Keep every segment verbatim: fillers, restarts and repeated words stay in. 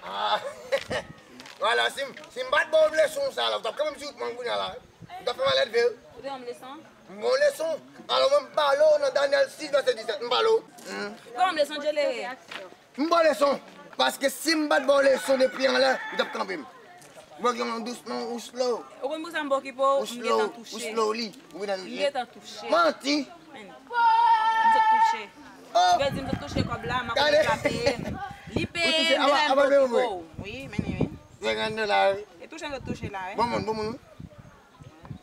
Ah. Vwala, si m, si m pa t ba w leson sa la, ou t ap kanpe m sou wout mwen kounye a la. Ou t ap fè malèt vre. Ou te ban m leson? M ba w leson. Alò, mwen m pale w nan Danyèl sis, vèsè disèt, m pale w. Hmm. Ou te ban m leson, Djelere. M ba w leson. Paske si m pa t ba w leson depi anlè, ou t ap kanpe m. Ou pa gen yon dous non, ou slow. Ou konn pou sa m pa okipe w, m gentan touche. Ou slow, ou slow li. Ou gentan touche. M gentan touche. Manti. Men, m sot touche. Oh! Vle di m sot touche kòb la, m a konnen l pa peye m. Li peye m, men m pa okipe w. Wi, men, men. Senkant dola, wi. E touche m sot touche la, wi. Bon moun, bon moun, wi.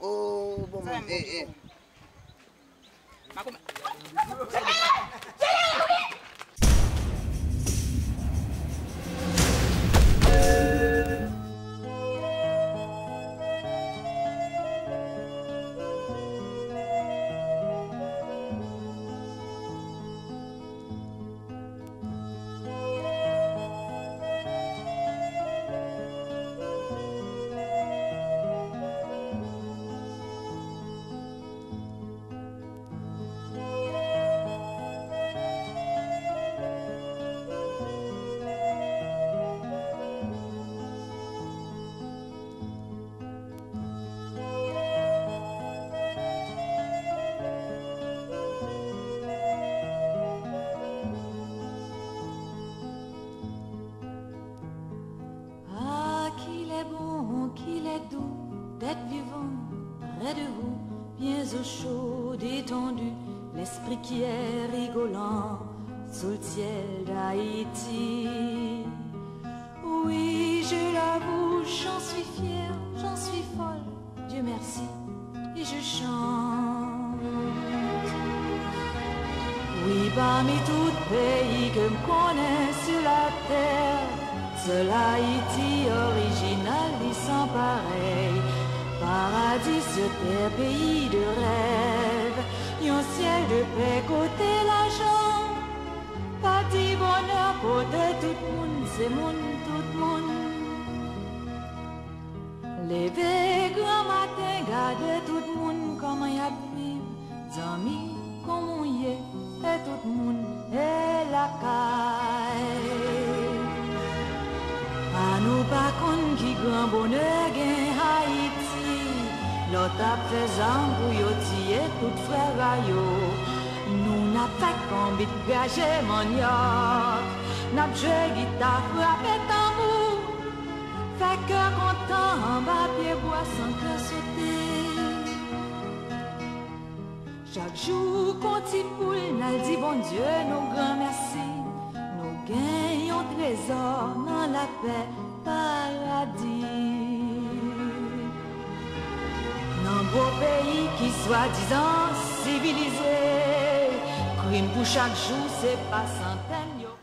Oh, bon moun. Eh, eh. M a konnen. Ah, qu'il est bon, qu'il est doux d'être vivant près de vous, bien au chaud, détendu, l'esprit qui est rigolant sous le ciel d'Haïti. Oui, je l'avoue, j'en suis fière, j'en suis folle, Dieu merci, et je chante. Wi, pami tout peyi ke m konnen sou latè, sèl Ayiti orijinal li san parèy. Paradi sou tè, peyi de rèv, yon syèl de pè kote lajan pa di bonè pote tout moun, se moun tout moun. Leve gran maten, gade tout moun kòman y ap viv. Zanmi, kòman w ye? E tout moun e lakay. A nou pa konn ki gran bonè gen Ayiti. Lòt ap fè zam pou yo tiye tout frè pa yo. Nou n ap fè konbit, graje manyòk. N ap jwe gita, frape tanbou. Fè kè kontan anba pye bwa san kè sote. Chak jou kon ti poul n al di Bondye nou gran mèsi. Nou gen yon trezò nan lapè paradi. Nan gwo peyi ki swadizan sivilize, krim pou chak jou se pa santèn yo.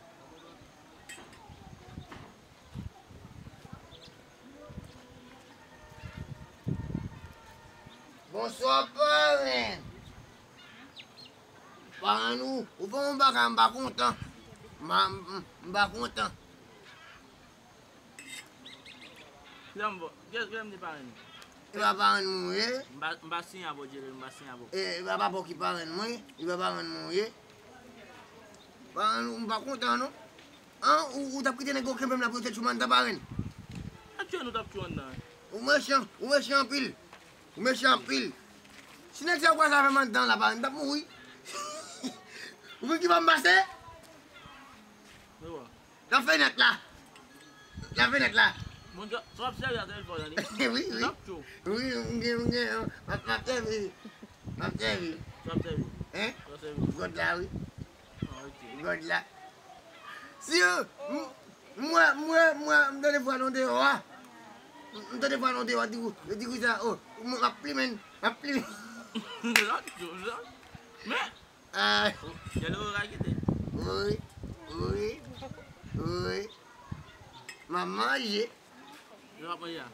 Bonswa, parenn. Parenn, ou, ou fè yon bagay, m pa kontan. M pa, m, m pa kontan. Kijan m fè, kijan m di parenn? E pa parenn mwen ye? M pa, m pa siyen avè w, Djelere, m pa siyen avè w. E, e pa papa w ki parenn mwen, e pa parenn mwen ye? Parenn, m pa kontan non. An, ou, ou t ap kite nèg yo kenbe m la pou yo te tchouman anndan parenn? Atchè nou t ap tchou anndan. Ou mechan, ou mechan anpil. Ou mechan anpil. Si nèg sa yo kwaze avè m anndan la, parenn, m t ap mouri. Ou konn ki bò m pase? Nan fenèt la. Nan fenèt la. Monchè, sa w ap sèvi a telefòn nan, li. Wi, wi. L ap tchou. Wi, m gen, m gen, m ap, m ap sèvi. M ap sèvi. Sa w ap sèvi? Hein? Sa w ap sèvi? God la, wi. Ah, ok. God la. Si yo, m, m wè, m wè, m wè, m tande vwa nan deyò a. M, m tande vwa nan deyò a, di kou, di kou sa, oh, m ap plimen, m ap plimen. Sa w ap tchou, sa. Men, ah. Gade ou rakete. Wi, wi, wi. M ap manje. Sa w ap manje a?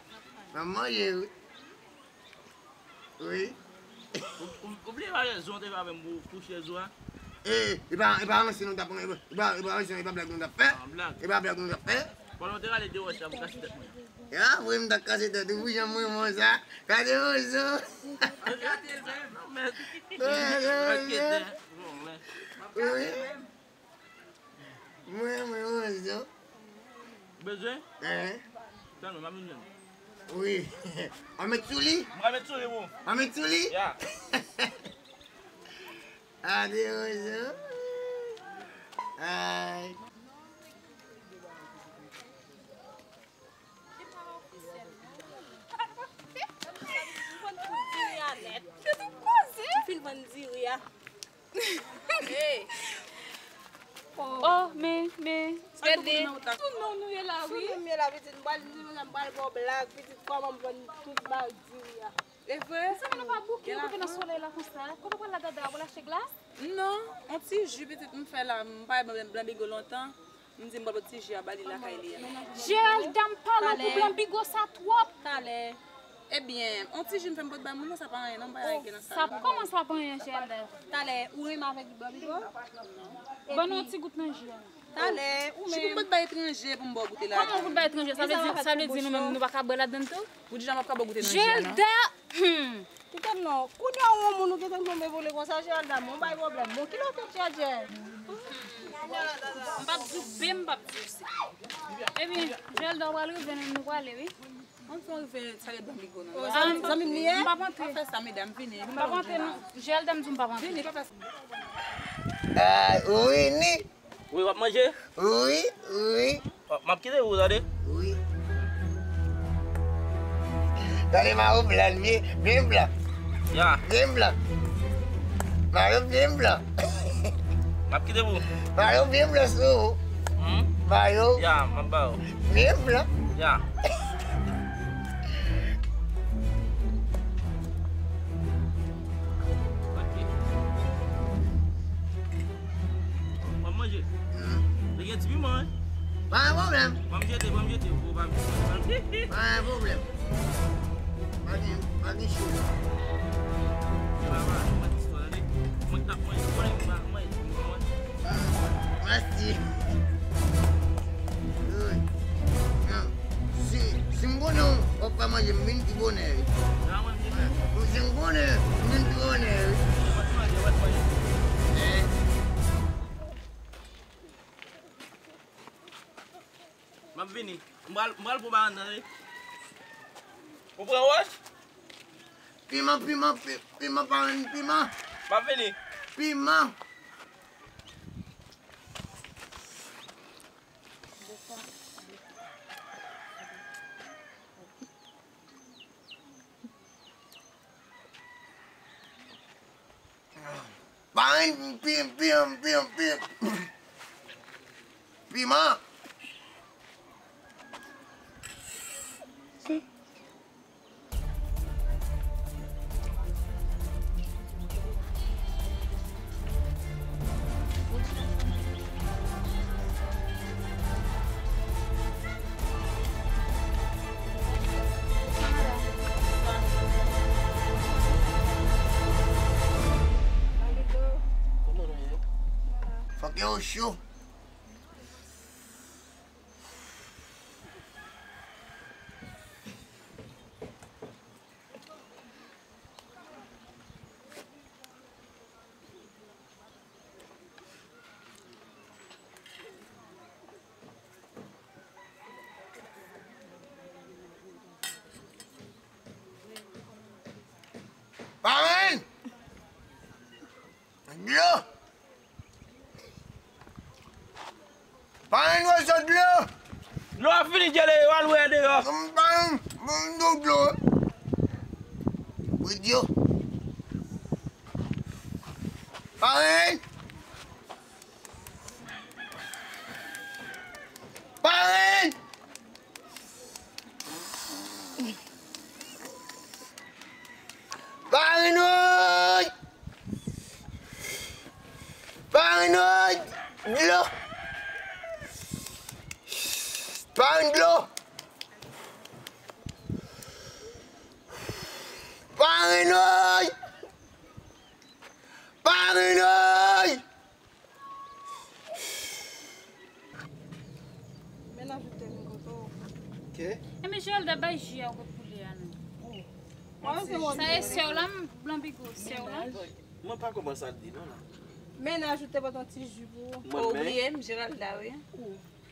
M ap manje, wi. Wi. Ou, ou, ou bliye pa rezon te fè avè m pou, pou chèz ou a? E, e pa, e pa ranse nou t ap pran, e pa, e pa ranse, e pa blag nou t ap fè. Ah, blag. E pa blag nou t ap fè. Pandan w te rale de wòch la pou kase tèt mwen. Ya, vre m t ap kase tèt ou, wi, jan mwen, mwen sa. Gade wòch ou. Gade wòch ou. Wi. Mwen, mwen, wòch ou. Bezwen? Hein? Tann mwen, m ap vin jwenn. Wi. An met sou li? M ka met sou li pou. An met sou li? Ya. Ade Rozo. Ay. Yo tout koze. Ou fin vann diri a. Hey. Oh, men, men. Gade. Tout non nou ye la, wi. Tout non nou ye la, pitit. M pral, m pral ba w blag, pitit, kòman m vann tout bag diri a. E vre? Mezanmi, nou pa bouke, nou kanpe nan solèy la konsa. Kote w pral la, Dada? W pral achte glas? Non, on ti ji, pitit, m fè la. M pa blan, blan bigo lontan. M di m pral pran ti ji a ba li lakay li a. Geralda, m pa la pou blan bigo sa twòp. Talè. Ebyen, on ti ji m fè m pot bay moun nan, sa pa anyen non, m pa gen nan sa. Sa, kòman sa pa anyen, Geralda? Talè, ou renmen avèk blan bigo? Ban nou on ti gout nan ji a. Talè, ou menm. Ji pou m pot bay etranje pou m ba w goute la. Kòman goute bay etranje? Sa vle di, sa vle di nou menm nou pa ka bwè ladann tou? Ou di jan m ap ka ba w goute nan ji a non? Geralda, hmm. Kite m non. Kounye a ou yon moun ou gentan tonbe vole konsa, Geralda, men w bay pwoblèm. Bon, kilè w te tchètchè? M p ap di w B, m p ap di w C. Ebyen, Geralda, w pral rive, nou pral ale, wi. Mwen fè rive salye blan bigo non. Oh, zanmi, zanmi m li ye? M p ap antre. Pa fè sa, medam, vini. M p ap antre non. Geralda, m di w m p ap antre. Vini, pa fè sa. Ah, Winnie. Wi, w ap manje? Wi, wi. M ap kite pou ou, tande? Wi. Tande, mayo blan, byen, byen blan. Ya. Byen blan. Mayo byen blan. M ap kite pou ou. Mayo byen blan sou ou. Hmm? Mayo. Ya, m ap ba ou. Byen blan. Ya. Ok. W ap manje? Hmm. Li gen ti piman, wi. Pa gen pwoblèm. Ban m jete, ban m jete. Ou pa, pa gen pwoblèm. Pa gen, pa gen cho. Mwen t ap manje, mwen t ap manje, manje. Mèsi. Wi. Si, si m konnen w ap ka manje, m vin pi bonè, wi. Si m konnen, m vin pi bonè, wi. Eh. M ap vini. M pral, m pral pran bagay nan, wi. Ou pran wòch? Piman, piman, pi-, piman, pa menm piman. M ap vini. Piman. Pa gen pi-, pi-, pi-, pi-, piman. Fòk yo cho. Paren! Dlo! Paren, dlo sot dlo! Dlo a fini, Djele, yo al wè deyò. Paren, bon, dlo, dlo. Wi, dlo. Paren! Paren! Paren, woy! Paren, woy! Dlo! Paren, dlo! Paren, woy! Paren, woy! Mennaj ou te vin kote w. Ke? Enben, Geralda, bay ji a kot poulye a non. Sa e sè w la, m blan bigo, sè w la. Mwen pa konprann sa l di non la. Mennaj ou te pote yon ti ji pou ou. Ou bliye m, Geralda, wi.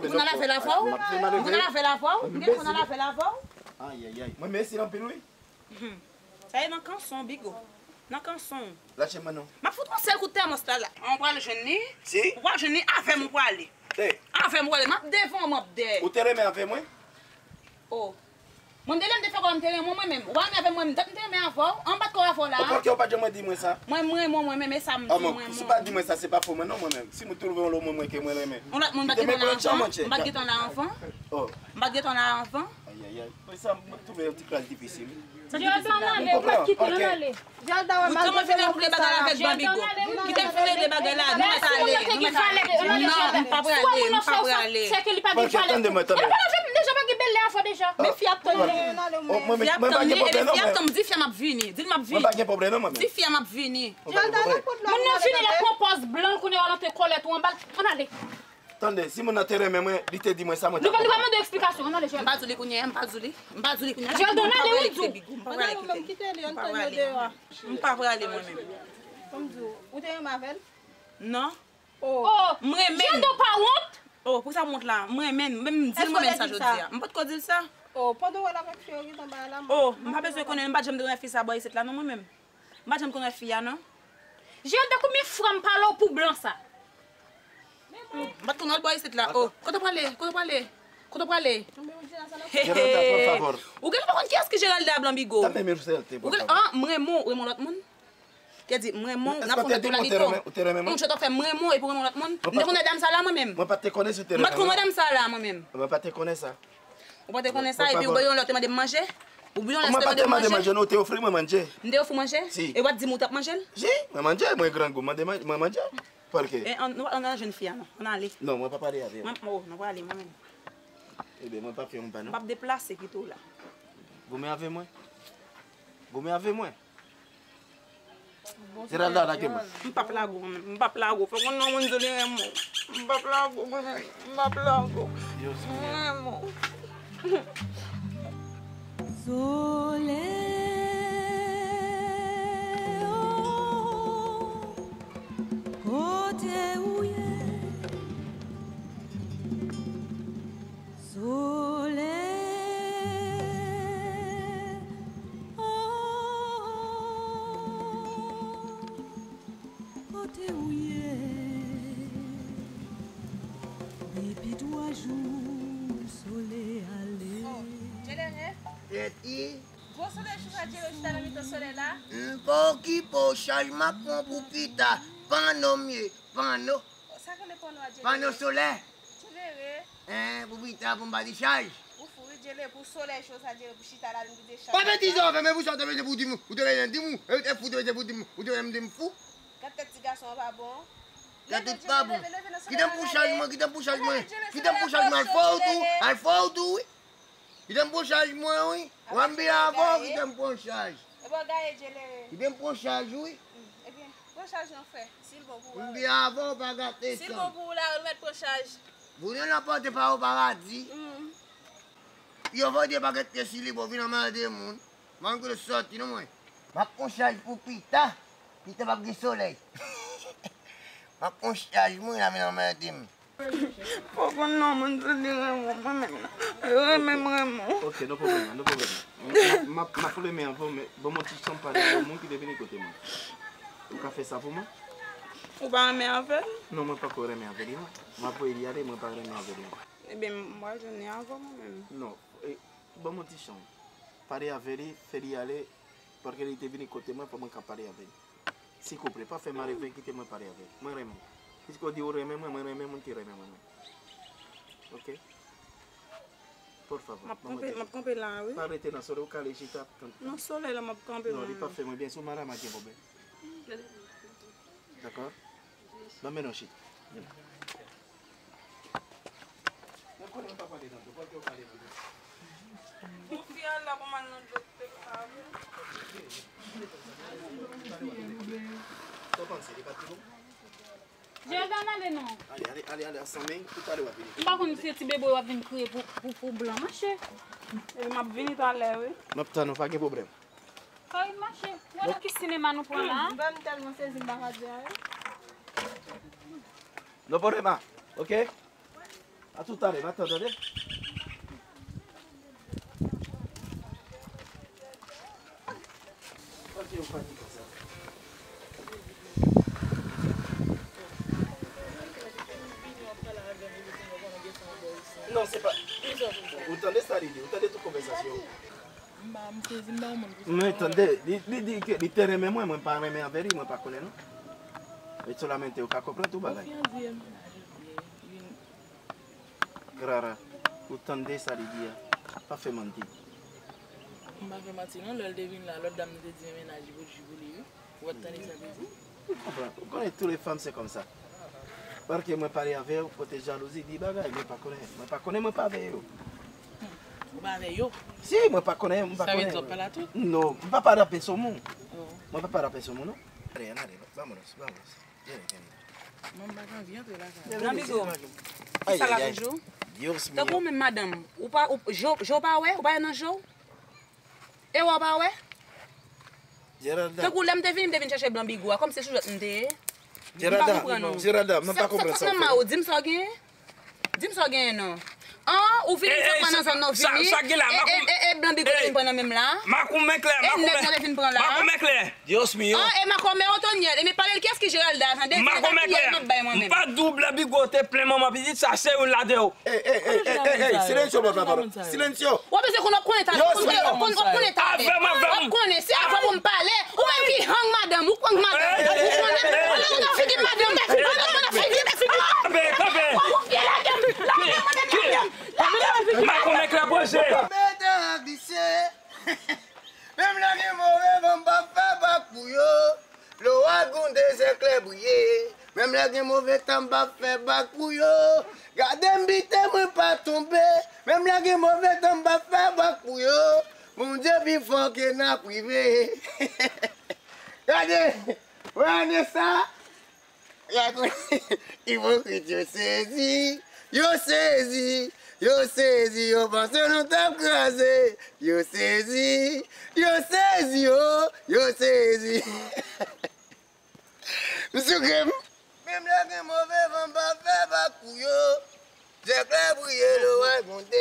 ou konn al avè l avè w? Ou konn al avè l avè w? Ou gen pou konn al avè l avè w? Ayayay. Mwen mesi l anpil, wi. Sa e nan kanson, Bigo. Nan kanson. Lache mwen non. M ap fout yon sèl kout tèmòs la, la. An pral jwenn li. Si? Ou pral jwenn li avè m ou prale. Te. Avè m ou prale. M ap devan, m ap dèyè. Ou te renmen avè mwen? Oh. Mwen, de lè m te fè kò m te renmen w, mwen menm. Ou pa renmen avè mwen, m dat m te renmen avè w. An bat kò avè w la. Ou pa, ou pa janm di mwen sa. Mwen, mwen, mwen, mwen, mwen, men sa m di mwen, mwen. Si w pa di mwen sa, se pa fò mwen non, mwen menm. Si mwen twouve yon lòt moun mwen ke mwen renmen. Yon lòt moun m pa t gen tan la anvan. M pa t gen tan la anvan. Oh. M pa t gen tan la anvan. Ayayay. Mwen sa, mwen twouve yon ti kras difisil. Sa difisil la. Ou konpran? Ou tèlman fin regle bagay la avèk Banbigo. Kite m fin regle bagay la. Nou mèt ale. Nou mèt ale. Non, m pa prale. M pa prale. Tande mwen, tande. Deja. Men fi ap tann li. Fi ap tann li, epi fi ap tann m, di fi a m ap vini. Di l m ap vini. Mwen pa gen pwoblèm non, mwen menm. Di fi a m ap vini. Mwen pa gen pwoblèm non, mwen menm. Moun nan vini la pran pòz blan l, kounye a l antre kòlèt ou anba l. Ann ale. Tande, si moun nan te renmen mwen, li te di mwen sa mwen t ap konprann. Nou pa, nou pa mande eksplikasyon, ann ale, Jèl. M pa di w li kounye a, m pa di w li. M pa di w li kounye a. Jèl, ann ale, wi, di w. Ann ale, nou menm kite li, ann tann yo deyò a. M pa prale mwen menm. Ban m di w, ou te renmen avè l? Non. Oh. M renmen l. Jèl, ou pa wont? Oh, poukisa m wont la? M renmen l. Menm di l mwen menm sa jodi a. M potko di l sa. Oh, pandan w al avèk fi yo ki t anba a la, m... Oh, m pa bezwen konnen, m pa t janm te wè fi sa bò isit la non mwen menm. M pa t janm konn wè fi a non. Jèl, de konbyen fwa m pale w pou blan sa? M pa t konn wè l bò isit la. Oh, kote w prale? Kote w prale? Kote w prale? Geralda, por favor. Ou genlè pa konn kiyès ki Geralda Blanbigo. Dame mi suerte, por favor. Ou genlè, ah, m renmen w, renmen w lòt moun. Te di, m renmen w, n ap fè yon lòt lalito. Ou te renmen mwen? Ou te renmen mwen? Ou fè m renmen w epi w renmen w lòt moun? M te konn wè dam sa la mwen menm. Mwen pa t te konnen si w te renmen mwen. M pa t konn wè dam sa la mwen menm. Mwen pa t te konnen sa. Ou pa te konnen sa, epi ou gen yon lè w te mande m manje? Ou gen yon lè w te mande m manje? Mwen pa te mande manje, non, ou te ofri mwen manje. M te ofri w manje? Si. E w ap di m ou t ap manje l? Si, mwen manje, mwen grangou, mande manje, mwen manje. Pòlke? E an, nou pa nan jèn fi a non. Ann ale. Non, mwen pa pale avè w. Mwen, oh, nou prale mwen menm. Ebyen, mwen p ap fè yon pa non. M p ap deplase kite w la. Goumen avè mwen. Goumen avè mwen. Geralda, lage mwen. M p ap lage w, m p ap lage w. Fò konn nan moun di li renmen w. M p ap lage w, mwen menm. M p ap lage w. Dios mío. M renmen w. Solèy, oh, kote ou ye? Solèy, oh, kote ou ye? Depi twa jou, solèy ale. Oh, Djelere. Eti. Gwo solèy cho sa, Djelere, chita nan mitan solèy la. M pa okipe w, chaj m ap pran pou pita. Panno m ye, panno. Sa k rele panno a, Djelere? Panno solè. Djelere. Hein, pou pita, pou m pa di chaj. Ou fou, wi, Djelere, pou solèy cho sa, Djelere, pou chita la, vin pede chaj. Pa betize w fè, men pou sa, w te bezwen pou di m, ou te bezwen di m, ou te fou, ou te bezwen pou di m, ou te bezwen di m fou. Gad tèt ti gason an pa bon. Tèt ou pa bon. Kite m pou chaj mwen, kite m pou chaj mwen. Kite m pou chaj mwen, al fè w tou, al fè w tou, wi. Kite m pran chaj mwen, wi. W ap byen avè w, kite m pran chaj. Epa w gaye, Djelere. Kite m pran chaj, wi. Hmm, ebyen, pran chaj lan, frè. Si l bon pou ou, m byen avè w, pa gate sa. Si l bon pou ou la, ou mèt pran chaj. Voye nan pòte pa yo paradi. Hmm. Yo voye pakèt pye sou li pou vin anmède moun. Mwen kote sòti non mwen. M ap pran chaj pou pita. Pita p ap gen solèy. M ap pran chaj mwen, la vin anmède m. Fò konn non moun di li renmen w, mwen menm. Renmen m, renmen w. Ok, no pwoblèm, no pwoblèm. M ap, m ap, m ap renmen avè w, men ban m yon ti chan pale avè yon moun ki te vini kote mwen. Ou ka fè sa pou mwen? Ou pa renmen avè l? Non, mwen pako renmen avè li, non. M ap voye li ale, mwen pa renmen avè li, non. Ebyen, m pral jwenn li avè w, mwen menm. Non, e, ban m yon ti chan. Pale avè li, fè li ale, paske li te vini kote mwen, fò mwen ka pale avè li. Silvouplè, pa fè m ale, ven kite mwen pale avè l. Mwen renmen l. Piske w di ou renmen mwen, mwen renmen moun ki renmen mwen menm. Ok? Por favor, m ap kanpe, m ap kanpe la, wi. Pa rete nan solèy, ou ka ale chita. Nan solèy la, m ap kanpe mwen menm. Non, li p ap fè mwen byen, si w malad, m ap gen pwoblèm. Dakò? Ban m mennen w chita. Vin la. Mwen konnen mwen pa pale nan dlo, pòkè w pale nan dlo. Bon, fi a la pou m al nan dlo, te ka avè l. Sa w panse, li pa t pi bon? Jèl, ann ale non. Ale, ale, ale, ale, ansanm, tout talè w ap vini. M pa konn si se ti bebe w ap vin kriye pou, pou, pou blan, mache. E m ap vini talè, wi. M ap tann ou, pa gen pwoblèm. Kay mache. Wè nan ki sinema nou pran la, a? M tèlman sezi, m pa ka di anyen. No problema, ok? A tout talè, m ap tann, tande? Ok, ou pa di konsa. Non, se pa. Ou tande sa li di, ou tande tout konvèsasyon. M pa, m sezi, m pa yon moun pou sa. Men tande, li, li di ke li te renmen mwen, mwen pa renmen avè li, mwen pa konnen non. E solamente ou ka konprann tout bagay. Rara, ou tande sa li di a? Pa fè manti. M pa fè manti non, lè l te vin la, lòt dam nan te di men mennaj li pou di pou li, wi. Ou pa t tande sa l te di? Ou konprann, ou konnen toutes les femmes c'est comme ça. Paske mwen pale avè yo, kote jalouzi, di bagay, mwen pa konnen, mwen pa konnen, mwen pa veye yo. Ba avè yo. Si, mwen pa konnen, mwen pa Sa vle konnen. di w ap pale a tout? Non, mwen pa pale a pèsonn moun. Oh. Mwen pa pale a pèsonn moun, non. Ann ale, ann ale, non. Vamos, vamos. Vini, vini. Mwen m pa t anvi antre lakay. Blan Bigo, Ay, sa la ay, ay. toujou? Dios mío. Tankou ou menm madanm, ou pa, ou, je, je w pa wè, ou pa wè nan je w? E wè w pa wè? Geralda. Tankou lè m te vini, m te vin chèche blan Bigo a, kòmsi se sou jwèt m te ye. M pa Geralda, konprann ou. Geralda, mwen pa konprann sa w fè. Ou di m sa w gen? Di m sa w genyen non. An, ou vini Eh, sa eh, pran nan zòn nan sa, vini. sa ki la, E, e, e, e blan Bigo te vin pran nan menm la. Makomè klè, E nèg makomè. nan te vin pran la. Makomè klè. Dios mío. An, e makomè Otonyèl, e men pale l kiyès ki Geralda, tande? Makomè klè. M ap bay mwen M menm. pa di w blan Bigo te plen manman pitit sa, se youn ladan yo. Ey, ey, ey, ey, ey, ey, silencio, por favor. Silencio. W ap bezwen konn w ap konnen talè. Dios mío. W ap konnen, w ap konnen talè. Avè m, avè m. W ap konnen, se avè w pou m pale. Ou menm ki hang madanm, ou hang madanm. Ou konnen, ou konnen figi madanm. Ou konnen figi madanm. Kanpe, kanpe. Ou fye lage m, lage m, lage m. Makomè klè poze. Mete an glise. Menm lè gen move van, m p ap fè bak pou yo. Lo a gon dezè klè briye. Menm lè gen move tan, m p ap fè bak pou yo. Gade m bite, mwen pa tonbe. Menm lè gen move tan, m p ap fè bak pou yo. Bondye pi fò ke n ap rive. Gade, wè ane sa. Ipokrit yo sezi, yo sezi, yo sezi, yo panse nou t ap kraze. Yo sezi, yo sezi, o, yo sezi. M sou grenn. Menm lè gen move van, m p ap fè bak pou yo. Zèklè briye, loway monte.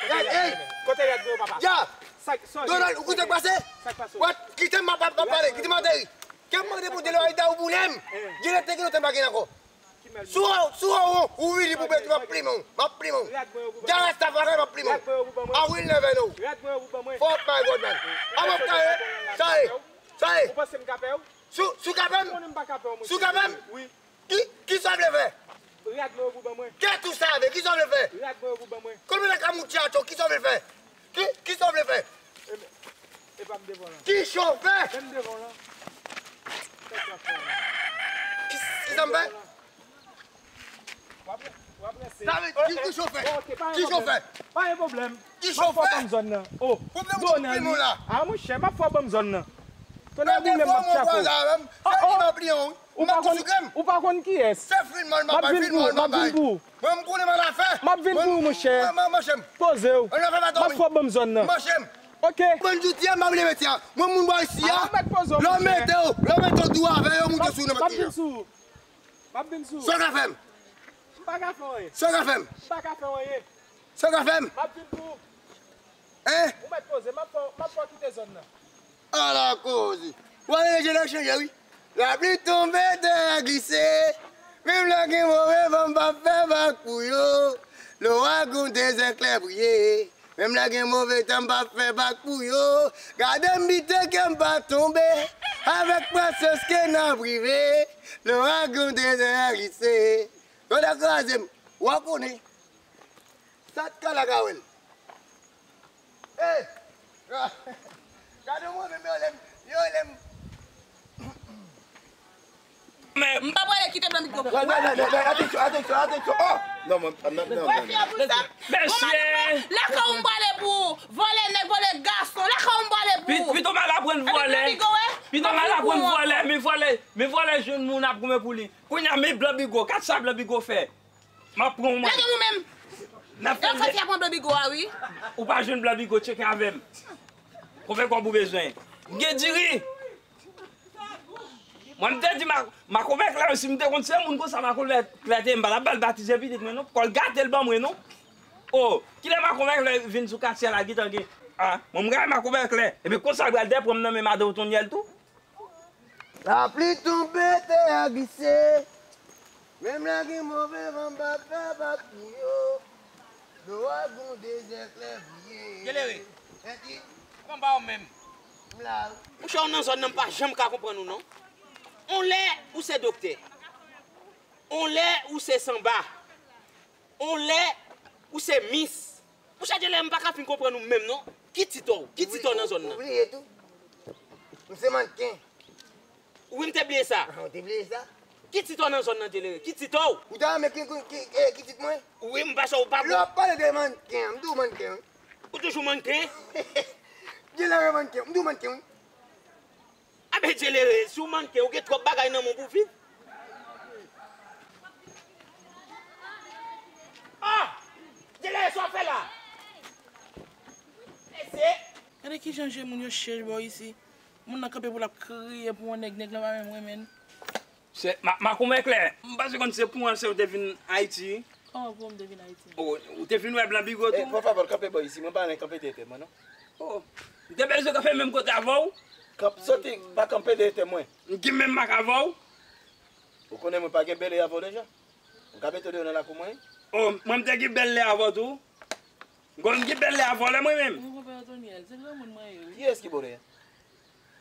Ey, ey, Kote rèd mwen yo, papa? Ya! Sa, sa, Donald, ou koute k pase? Sa k pase? Wè, kite m ap ap pale, kite m ateri. Kè m mande Bondye lè w ayita ou boule m. Gen lè te gen lontan m pa gen ankò. Sou ou, sou ou, ou vini pou bèt, m ap plimen w, m ap plimen w. Gade staff la, m ap plimen w. I will never know. Rèd mwen yo pou ban mwen. Fuck my God, man. A w ap kare, sa e, sa e. Ou panse m ka pè w? Sou, sou ka pè m? Ou konnen m pa ka pè w, mesye. Sou ka pè m? Wi. Ki, ki sa w vle fè? Rèd mwen yo pou ban mwen. Kè tou save, ki sa w vle fè? Rèd mwen yo pou ban mwen. Konbyen nan ka mouti atò, ki sa w vle fè? Ki, ki sa w vle fè? E pa m devan lan. Ki sa w fè? Menm devan lan. Fè sa fè lan. Ki, ki sa m fè? W ap, w ap rese. Sa vle di, ki, ki sa w fè? Ki sa w fè? Pa gen pwoblèm. Ki sa w fè? M ap fè w ban m zòn nan. O, Pwoblèm ou tou plim ou la? A monchè, m ap fè w ban m zòn nan. Tonè Nan boule m ap defo mwen tchapo. pran la, m fè li m ap li yon. Ou pa konn, ou pa konn kiyès. Se fri l mòl m ap bay, fri l mòl m ap bay. Mwen m konnen m an afè. M ap vin pou ou, monchè. Mwen, mwen, monchè m. Poze w. Mwen nan fè pa M ap fè w ban m zòn nan. Monchè m. Ok. Mwen jouti a, m ap leve ti a. Mwen moun bò isi a. A, mèt poze w, Lò monchè. mete w, lò mete w dou avè yo, moute sou M nan ap ti vin a. Sou ou. M ap vin sou ou. Sa w ka fè m? M pa ka fè w anyen. Sa w ka fè m? M pa ka fè w anyen. Sa w ka fè m? M ap vin pou ou. Hein? Ou mèt poze, m ap fè w, m ap fè w kite zòn nan. Ala koze. W ale je nan chanje, wi. Lapli tonbe, tè a glise. Menm lè gen move van, m p ap fè bak pou yo. Lò a gon dezè klè briye. Menm lè gen move tan, m p ap fè bak pou yo. Gade m bite, kè m pa tonbe. Avèk pasyans ke n ap rive. Lò a gon dezè a glise. Yo ta kraze m. W a konnen. Sa t ka la ka wè l. Ey! Gade mwen menm yo lè m, yo lè m. Men, M pa prale kite blan Bigo. Wè, wè, wè, wè, wè, attention, attention, attention. Oh! Non, mwen, non, non, non, non. Wè fi a pou sa. Mesye! Lakay ou m prale pou ou. Vòlè nèg, vòlè gason. Lakay ou m prale pou ou. Pito m al aprann Epi vòlè. blan Bigo, wè. Pito m al aprann vòlè, men vòlè, men vòlè jwenn moun ap goumen pou li. Kounye a, men blan Bigo, gad sa blan Bigo fè. M ap pran w mwen. Lage m ou menm. N ap fè. Yon fòti ap pran blan Bigo a, wi. Ou pa jwenn blan Bigo, tcheke avè m. Konbyen kòb ou bezwen? M gen diri. Mwen, m te di ma, makomè klè, si m te konn se moun konsa makomè klè te ye, m pa t ap ba l batize pitit mwen, non. Kò l gate l ban mwen, non. O, kilè makomè klè vin sou katye a la, gentan gen. A, mwen, m rayi makomè klè. Epi konsa, l pral dèpranm nan men madan Otonyèl tou. Lapli tonbe, tè a glise. Menm lè gen move van, m p ap fè bak pou yo. Dlo a gon dezè klè briye. Gelere. Mèt di. Kòman ba w menm? M la wi. Monchè, ou nan zòn nan, m pa janm ka konprann ou non. On lè ou se doktè. On lè ou se sanba. On lè ou se mis. Monchè, Gelere, m pa ka fin konprann ou menm non. Ki tit ou? Ki tit ou nan zòn nan? Ou bliye tou. M se mannken. Wi, m te bliye sa. Ou te bliye sa? Ki tit ou nan zòn nan, Gelere? Ki tit ou? Ou ta renmen ki, ki, ki, eh, ki tit mwen? Wi, m pa sa ou pa. Lè w ap pale de mannken, m di w mannken, wi. Ou toujou mannken? Dyelere mannken, m tou mannken, wi. Abe Dyelere, si w mannken, ou gen twòp bagay nan men w pou w viv. Ah! Dyelere, sa w ap fè la? Mesye! Gade kijan je moun yo chèch bò isi. Moun nan kanpe pou l ap kriye pou yon nèg, nèg lan pa menm renmen l. Se, ma, makomè klè, m pa konn se pou an se ou te vin Ayiti. Kòman pou m te vin Ayiti? O, ou te vin wè Blan Bigo tou? Por favor, kanpe bò isi, mwen pa renmen kanpe dèyè tèt mwen, non. O, m te bezwen kanpe menm kote avè w? Kanp, soti, pa kanpe dèyè tèt mwen. M gen menm mak avè w? Ou konnen mwen pa gen bèlè avè w deja? M ka mete w deyò nan lakou mwen? O, mwen m te gen bèlè avè w tou? M konn gen bèlè avè w lè mwen menm. Mwen konpè Otonyèl, se granmoun mwen ye, wi. Kiyès ki bòlè a?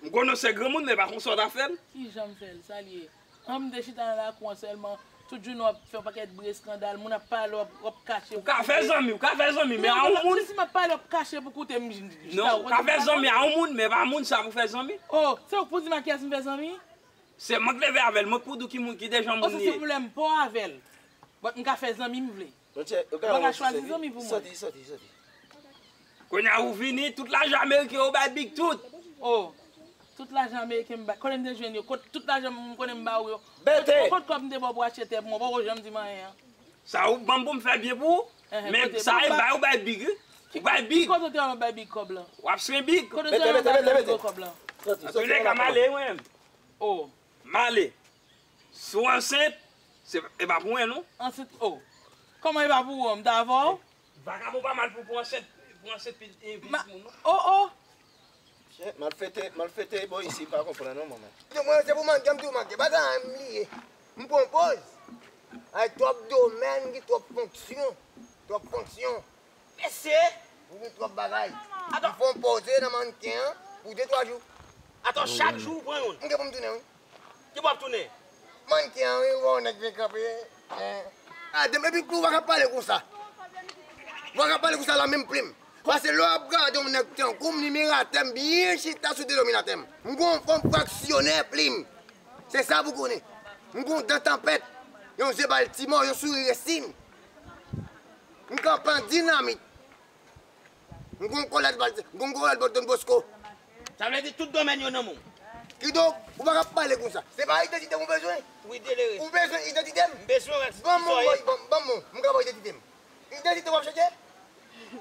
M konnen w se granmoun, men pa konsa w ta fè l. Kijan m fè l? Sa l ye? An m te chita nan lakou an sèlman, tout jounen w ap fè yon pakèt bri eskandal, moun ap pale, w ap, w ap kache pou kote. Ou ka fè zanmi, ou ka fè zanmi, men a yon moun. Si m ap pale, w ap kache pou koute m. Non, ou ka fè zanmi a yon moun, men pa moun sa pou fè zanmi. O, se ou k pou di m a kiyès m fè zanmi? Se mwen k leve avè l, mwen k pou di w ki moun, ki dejan moun li ye. O, se pwoblèm pa w avè l. But m ka fè zanmi m vle. Mwen ka chwazi zanmi pou mwen. Soti, soti, soti. Kounye a ou vini, tout lajan ameriken ou bay Big tout. O, tout lajan ameriken m bay. Kote m te jwenn yo? Kot tout lajan m konnen m ba w yo? Bete! Kot, kot kòb m te ba w pou achte tè pou mwen? Ou poko janm di m anyen an. Sa ou ban m pou m fè byen pou ou, men sa e bay ou bay Big, wi. Ou bay Big. Kote w te wè m ap bay Big kòb lan? W ap swen Big. Kote w te wè m ap bay Big kòb lan? Antouka, m ale, mwen menm. O. M ale. Si w ansent, se, e pa pou mwen, non. Ansent, o. Kòman e pa pou ou an? M ta avè w? Vagabon pa mal pou, pou ansent, pou ansent pi, e, pitit moun, non. O, o. Chè, malfete, malfete, bò isi, pa konprann, non, manman. Mwen, se pou mannken, m tou mannken. Bagay an m li ye. M pran poz. Ay, twòp domèn, gen twòp fonksyon. Twòp fonksyon. Mesye! Ou gen twòp bagay. Ato. M fè yon poze nan mannken an pou de, twa jou. Ato, chak jou ou pran youn? M gen pou m tounen, wi. Ki bò w ap tounen? Mannken an, wi, ou wè yon nèg vin kanpe. Gade m, epi ou pa ka pale konsa. Ou pa ka pale konsa la menm plim. Pase lè w ap gade yon nèg tankou m, nimeratè m, byen chita sou denominatè m. M gon fòm fraksyonè plim. Se sa pou konnen. M gon dan tanpèt, yon je Baltimò, yon souri resin. M kanpe an dinamit. M gon kòlèt Balti-, m gon kòlèt Don Bosco. Sa vle di tout domèn yo nan men w. Kidonk, ou pa ka pale konsa. Se pa idantite m ou bezwen? Wi, Dyelere. Ou bezwen idantite m? M bezwen w, Rèks. Ban m, ban m, ban m, ban m, m ka ba w idantite m. Idantite w ap chèche?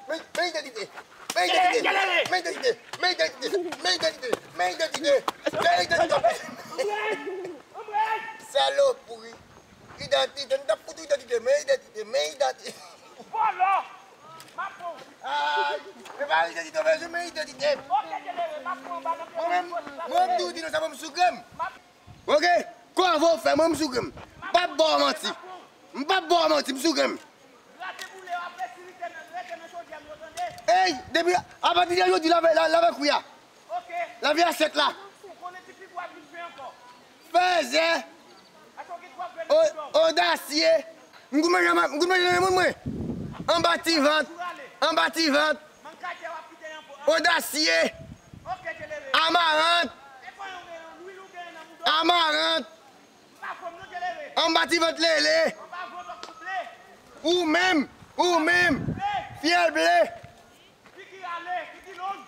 Men, men idantite. Men idantite. Men idantite. Men idantite. Men idantite. Men idantite. Men idantite. Salopri. Idantite. M t ap fout ou idantite. Men idantite. Men idantite. Vòlò. M ap pran w. Ay. E pa idantite w bezwen, men idantite. Oke, Dyelere, m ap pran w anba nan pye. Mwen menm, mwen m di w di non sa pou m sou grenn. M ap Oke, kòve w fè, mwen m sou grenn. M p ap ba w manti. M p ap ba w manti, m sou grenn. Rate boule yo ap resi rete nan, rete nan chodyè m yo, tande? Ey, depi apati de jodi, lave, la, lave kwi a. Oke. Lave asyèt la. Ou konnen ti pigwa vin fen ankò. Fèzè. Ato gen twòp grenn nan bidon. Odasye. M konn manje, m konn manje nan moun mwen. Anba ti vant. Anba ti vant. Odasye. Amarant. Amarant. Anba ti vant lele. Ou menm. Ou menm. Fyèl ble.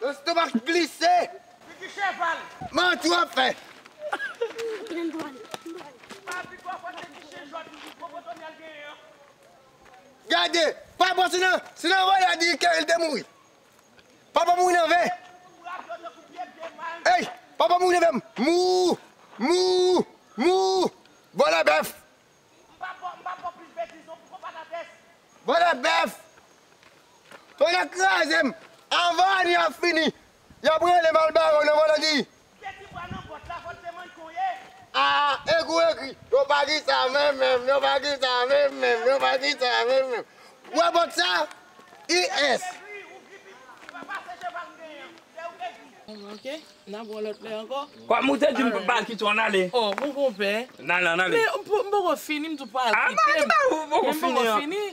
Lestomak glise. Manti w ap fè. Gade, pa bon, se nan, se nan vòlè a di ke l te mouri. Papa mouri nan ven. Ey, papa mouri nan ven. Mou, mou, mou. Vòlè bèf. Vòlè bèf. Fò n a kraze m. Anvan ane a fini, y ap rele m al bare w nan Valandi. A, egou egri. Yo pa di sa menm menm, yo pa di sa menm menm, yo pa di sa menm menm. Ou wè bòt sa? I S. Ok, n a pran lòt lè ankò. Kòm ou te di m pa kite w, n ale. O, bon konpè. N ale, n ale. Men m po-, m poko fini, m tou pral kite m. Ou poko fini.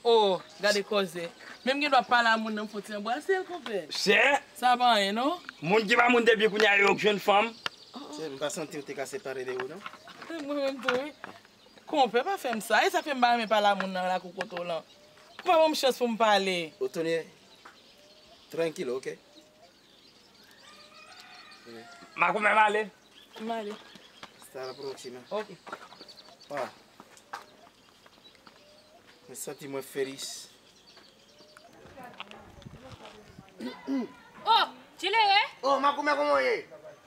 O, gade kòze. Men m gen dwa pale a moun nan, m fon ti anbrase l, konpè. Chè. Sa pa anyen, non. Moun ki pa moun depi kounye a yo k jwenn fanm. Chè, m pa santi w te ka separe de ou, non. Mwen menm tou, wi. Konpè, pa fè m sa. E sa fè m pa renmen pale a moun nan lakou kote w lan. Ou pa ban m chans pou m pale. Otonyè, Trankil, ok. Makomè, m ale. M ale. Hasta la próxima. Ok. Ah. Mwen santi mwen felis. Oh, Djelere! Oh, Makomè, kòman w ye?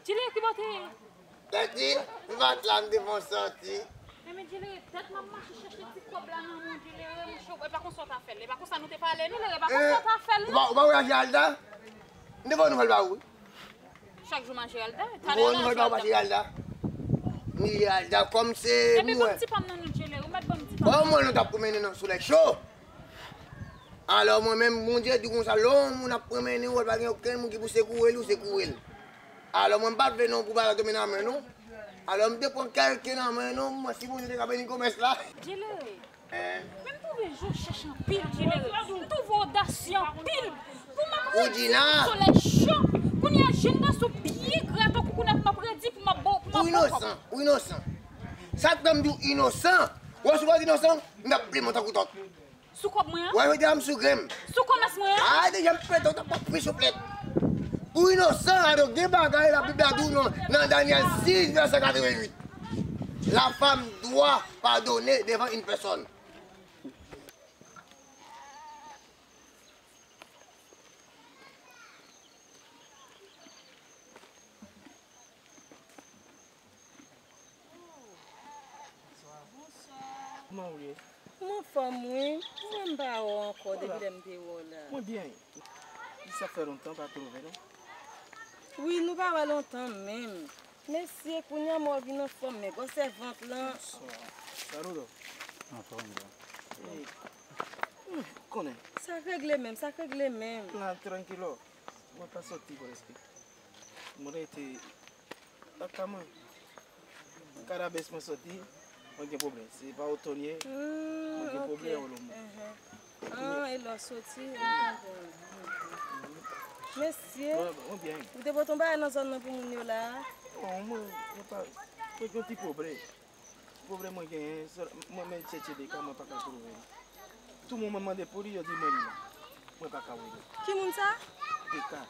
Djelere, ki bò w te ye? Tèt li, m pa t la, m te fè yon sòti. Enben, Djelere, dat m ap mache chèche ti kòb la nan men w, Djelere, monchè, e pa konsa w ta fè l, e pa konsa nou te pale, non, Djelere, e pa konsa w ta fè l, non. Ou pa, ou pa wè Geralda? M te ba w nouvèl pa ou wi. Chak jou m a Geralda. Talè la Geralda. Bon, nou pa Geralda. Ni Geralda, kòm se mwen. Epi ban m ti pa m nan nou, Djelere. Ou mèt ban m ti pa m. Bon, mwen nou t ap pwomennen nan solèy cho. Alò, mwen menm, Bondye di konsa, lè yon moun ap pwomennen, ou wè pa gen okenn moun ki pou sekoure li, ou sekoure l. Alò, mwen m pa vle non pou bagay tonbe nan men nou. Alò, m te pran kèlke nan men nou, mwen si Bondye te ka beni komès la. Djelere. Men m twouve je w chèch anpil, Djelere. M twouve w odasye anpil. Pou m ap redi sou solèy cho. Kounye a, jèn gason byen gra tankou kounye a pou m ap redi, pou m ap ba w, pou m ap ba w kòb. Ou inosan, ou inosan. Sa k fè m di w inosan? Ou wè si w pa t inosan, m t ap plimen w tankou tòt. Sou kòb mwen an? Ou wè, mete m sou grenn. Sou komès mwen an? A, deja m pete w t ap pran pri souflèt. Ou inosan, la, donk, gen bagay Labib la di w nan, nan Danyèl sis, vèsè katreventuit. La femme doit pardonner devant une personne. Bonswa. Kòman w ye? Mwen anfòm wi. Mwen m pa wè w ankò depi lè m te wè w la. Mwen byen. Sa fè lontan pa twouve nou. Wi, nou pa wè lontan menm. Mesye, kounye a m wè w vin anfòm, men gwosè vant lan. Bonswa. Saludo. Anfòm, bro. Ey. Hmm, konnen. Sa k regle menm, sa k regle menm. La, trankilo. Mwen pa sòti preske. Mwen rete lakay mwen. Kadabès mwen sòti, mwen gen pwoblèm. Se pa otonye, mwen gen pwoblèm. Ah, e lè w sòti, mwen konprann. Mesye, ou te pote yon bagay nan zòn nan pou moun yo la a? Non, mwen, mwen pa, mwen gen yon ti pwoblèm. Pwoblèm mwen genyen, se mwen menm chèche Deka, mwen pa ka twouve li. Tou moun mwen mande pou li, yo di mwen li la. Mwen pa ka wè li. Ki moun sa? Deka.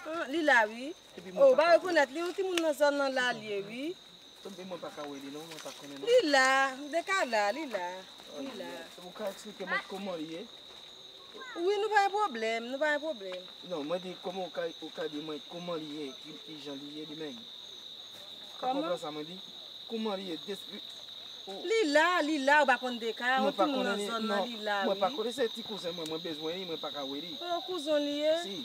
Ah, li la wi. Epi mwen pa ka wè li. Oh, ou pa rekonèt li, yon timoun nan zòn nan la li ye wi. Epi mwen pa ka wè li non, mwen pa konnen non. Li la, Deka la, li la. Li la. Ou ka eksplike mwen kòman li ye? Wi, nou pa gen pwoblèm, nou pa gen pwoblèm. Non, mwen di kòman ou ka, ou ka di mwen kòman li ye, ki, ki jan li ye li menm. Ou konprann sa mwen di? Kòman li ye? Li la, li la, ou pa konn Deka, yon timoun nan zòn nan, li la wi. Mwen pa konnen, se ti kouzen mwen, mwen bezwen li, mwen pa ka wè li. Oh, kouzen w li ye? Si.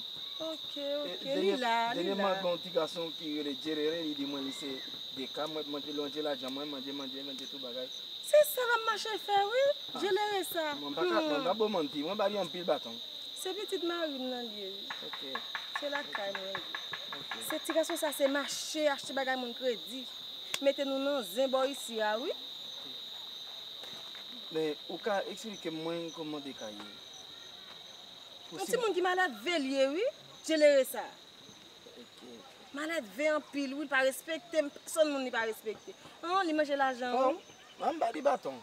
Ok, ok, li la, li la. Dènyèman, gen yon ti gason ki rele Djelere, li di mwen li se Deka, mwen manje lonje lajan mwen, manje, manje, manje tout bagay. Se sa l ap mache fè wi, Djelere sa. Mwen pa ka, mwen pa ba w manti, mwen ba li anpil baton. Se pitit mari m nan li ye wi. Ok. Se lakay mwen li ye. Ok. Se ti gason sa se mache achte bagay moun kredi. Mete nou nan zen bò isi a wi. Men ou ka eksplike mwen kòman Deka ye? Yon timoun ki malèdve li ye wi, Djelere sa. Ok, ok. Malèdve anpil wi, li pa respekte m, pèsonn moun li pa respekte. An, li manje lajan wi. An, an ba li baton.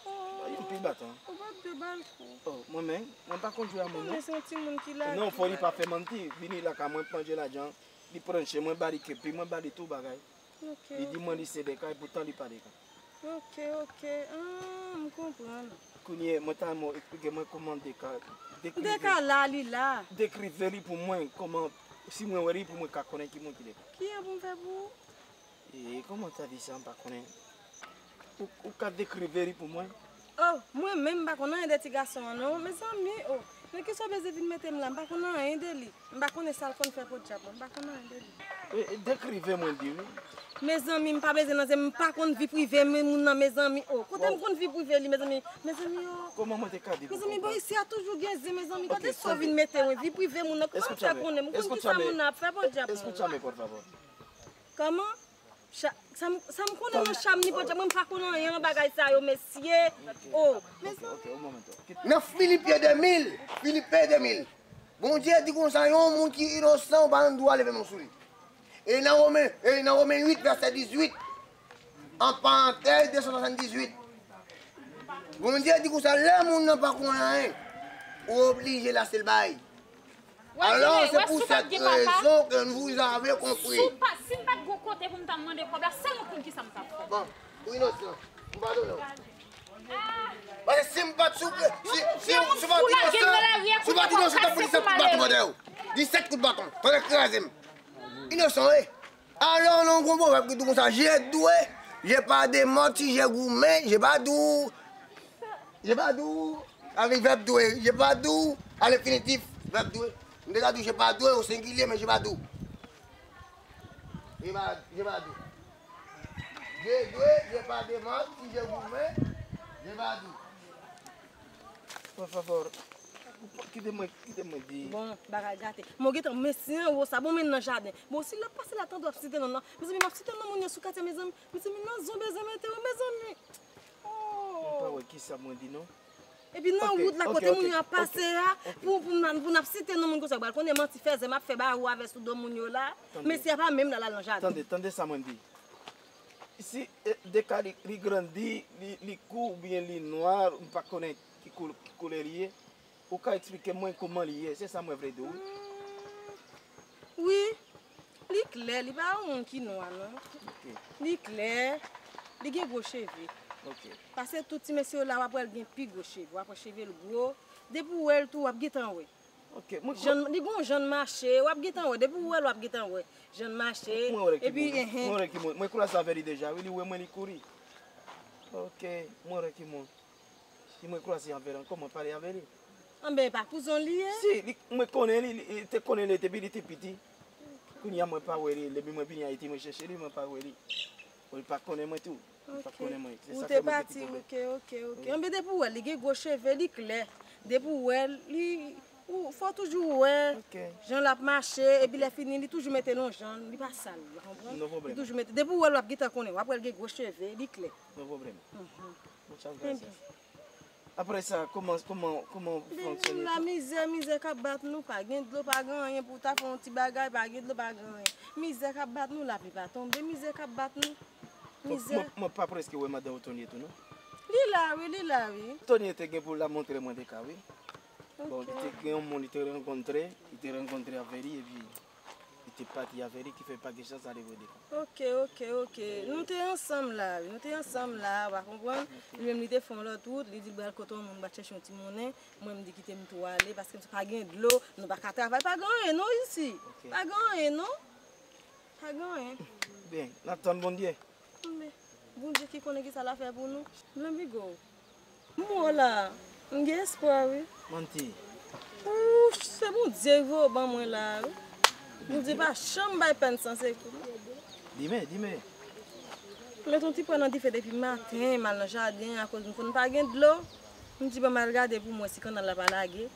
Ba li anpil baton. Ou pa t dwe ba l kou. Oh, mwen menm, mwen pa konn jwe a moun non. Mwen se yon timoun ki lage. Non, fò li pa fè manti, vini lakay mwen, manje lajan, li pran chen, mwen ba li kepi, mwen ba li tout bagay. Ok, ok. Li di mwen li se Deka, epoutan li pa Deka. Ok, ok. Ah, m konprann. Kounye a, mwen ta renmen w eksplike mwen kòman Deka, dekrive. Deka la, li la. Dekrive li pou mwen, kòman, si mwen wè li, pou mwen ka konnen ki moun ki Deka. Kijan pou m fè pou ou? E, kòman ta di sa, m pa konnen. Ou, ou ka dekrive li pou mwen? Oh, mwen menm, m pa konn anyen de ti gason an, non. Mezanmi, oh, nan kisa w bezwen vin mete m la? M pa konn anyen de li. M pa konnen sa l konn fè podyab, mwen. M pa konn anyen de li. E, e, dekrive mwen di wi. Mezanmi, m pa bezwen nan zen, m pa konn vi prive men moun nan, mezanmi. Oh, kote m konn vi prive li, mezanmi? Mezanmi, oh. Kòman mwen te ka di pou konprann? Mezanmi, bò isi a toujou gen zen, mezanmi. Kote sa w vin mete mwen? Vi prive moun nan, kòman m fè konnen? M konn kisa moun nan ap fè, podyab mwen. Escúchame, por favor. Kòman? Cha-, sa m, sa m konnen nan cham ni podyab, mwen m pa konn anyen nan bagay sa yo, mesye. Oh, mezanmi. Nan Filipe de mil, Filipe de mil, Bondye di konsa, yon moun ki inosan, ou pa gen dwa leve men w sou li. E nan Women, e nan Women uit, vèsè dizuit, an parantèz, de san swasanndizuit, Bondye di konsa, lè moun nan pa konnen anyen, ou oblije lase l bay. Wè, Jimmy, wè, si w pa t gen papa, si w pa t gen papa, si m pa t gon kote pou m ta mande kòb la, sèl mwen konn kisa m t ap fè. Bon, ou inosan. M padone w. Paske si m pa t sou, si, si, si w pa t inosan, si w pa t inosan, w t ap pran disèt kout baton nan dèyè w. Disèt kout baton. Pandan kraze m. Inosan, wi. Alò, nan gwo pwovèb ki di konsa, j'ai doué, j'ai pas de menti, j'ai goumé, j'ai pas dou. J'ai pas dou. Avèk vèb doué, j'ai pas dou. A lenfinitif, vèb doué. M te ka di j'ai pas doué o sengilye, men j'ai pas dou. J'ai pas, j'ai pas dou. J'ai doué, j'ai pas de menti, j'ai goumé, j'ai pas dou. Por favor, kite mwen, kite mwen di. Bon, bagay gate. Mwen gentan, men si anwo sa, bon, men nan jaden. Bon, si l ap pase la, tande w ap site non nan. Mezanmi, m ap site non moun yo sou katye, mezanmi. Mezanmi, nan zon bezwen mete w, mezanmi. Oh. Mwen pa wè kisa mwen di non. Epi nan wout la, kote moun yo ap pase a, pou, pou n, pou n ap site non moun konsa, pral konnen manti fèzè m ap fè ba ou avè sou do moun yo la. Mesye a pa menm la, l al nan jaden. Tande, tande sa mwen di. Si, eh, de ka li, li grandi, li, li kou oubyen li nwa, m pa konnen ki kou-, ki koulè li ye. Ou ka eksplike mwen kòman li ye, se sa mwen vle di w, wi. Hmm. Wi, li klè, li pa yon moun ki nwa, non. Ok. Li klè, li gen gwo cheve. Ok. Paske tout ti mesye yo la, w ap wè l gen pi gwo cheve, w ap wè cheve l gwo. Depi w wè l tou, w ap gentan wè. Ok, mwen Jan, li gon jan l mache, w ap gentan wè. Depi w wè l, w ap gentan wè. Jan l mache, mwen wè ki epi, moun, enhen. Mwen wè ki moun. Mwen kwase avè li deja, wi, li wè mwen, li kouri. Ok, mwen wè ki moun. Si mwen kwase avè l ankò, mwen pale avè li. Anben, e pa kouzon li ye? Si, li, mwen konnen li, li, li te konnen li depi li te piti. Kounye a mwen pa wè li, depi mwen vini Ayiti, mwen chèche li, mwen pa wè li. Bon, li pa konnen mwen tou. Li pa konnen mwen. Se sa fè mwen gen ti pwoblèm. Ou te pati, ok, ok, ok. Wi. Anben, depi w wè l, li gen gwo cheve, li klè. Depi w wè l, li, ou, fò w toujou wè jan l ap mache, epi lè fini, li toujou mete l yon jan, li pa sal, ou konprann? No pwoblèm. Li toujou mete, depi w wè l, w ap gentan konnen, w ap wè l gen gwo cheve, li klè. No pwoblèm. Mhm. Muchas gracias. Apre sa, kòman, kòman, kòman w fonksyone tou? Moun la, mizè, mizè k ap bat nou, pa gen dlo, pa gen anyen pou w ta fè yon ti bagay, pa gen dlo, pa gen anyen. Mizè k ap bat nou, lapli pa tonbe, mizè k ap bat nou. Mizè. Mwen, mwen, mwen pa prèske wè madanm Otonie tou, non? Li la, wi, li la, wi. Otonie te gen pou l ta montre mwen de ka, wi. Bon, li te gen yon moun, li te rankontre, li te rankontre avè li, epi li te pati avè li, ki fè pa gen chans ale vre de ka. Ok, ok, ok. Nou te ansanm la, wi. Nou te ansanm la, w a konprann? Ok. Li menm, li te fè yon lòt wout, li di l pral kote yon moun, pral chèche yon ti monnen. Mwen, m di kite m tou ale, paske m pa gen dlo, nou pa ka travay, pa gen anyen, non, isi. Ok. Pa gen anyen, non. Pa gen anyen. Byen, n ap tann Bondye. Men, Bondye ki konnen kisa l a fè pou nou. Blan Bigo, m wè w la, m gen espwa, wi. Manti. Ouch, se Bondye ki voye w ban mwen la, wi. Bondye pa janm bay pèn san sekou, non. Di men, di men. M met yon ti pwa nan dife depi maten, m al nan jaden, akoz m konn pa gen dlo. M di, bon, m al gade pou m wè si kannal la pa lage.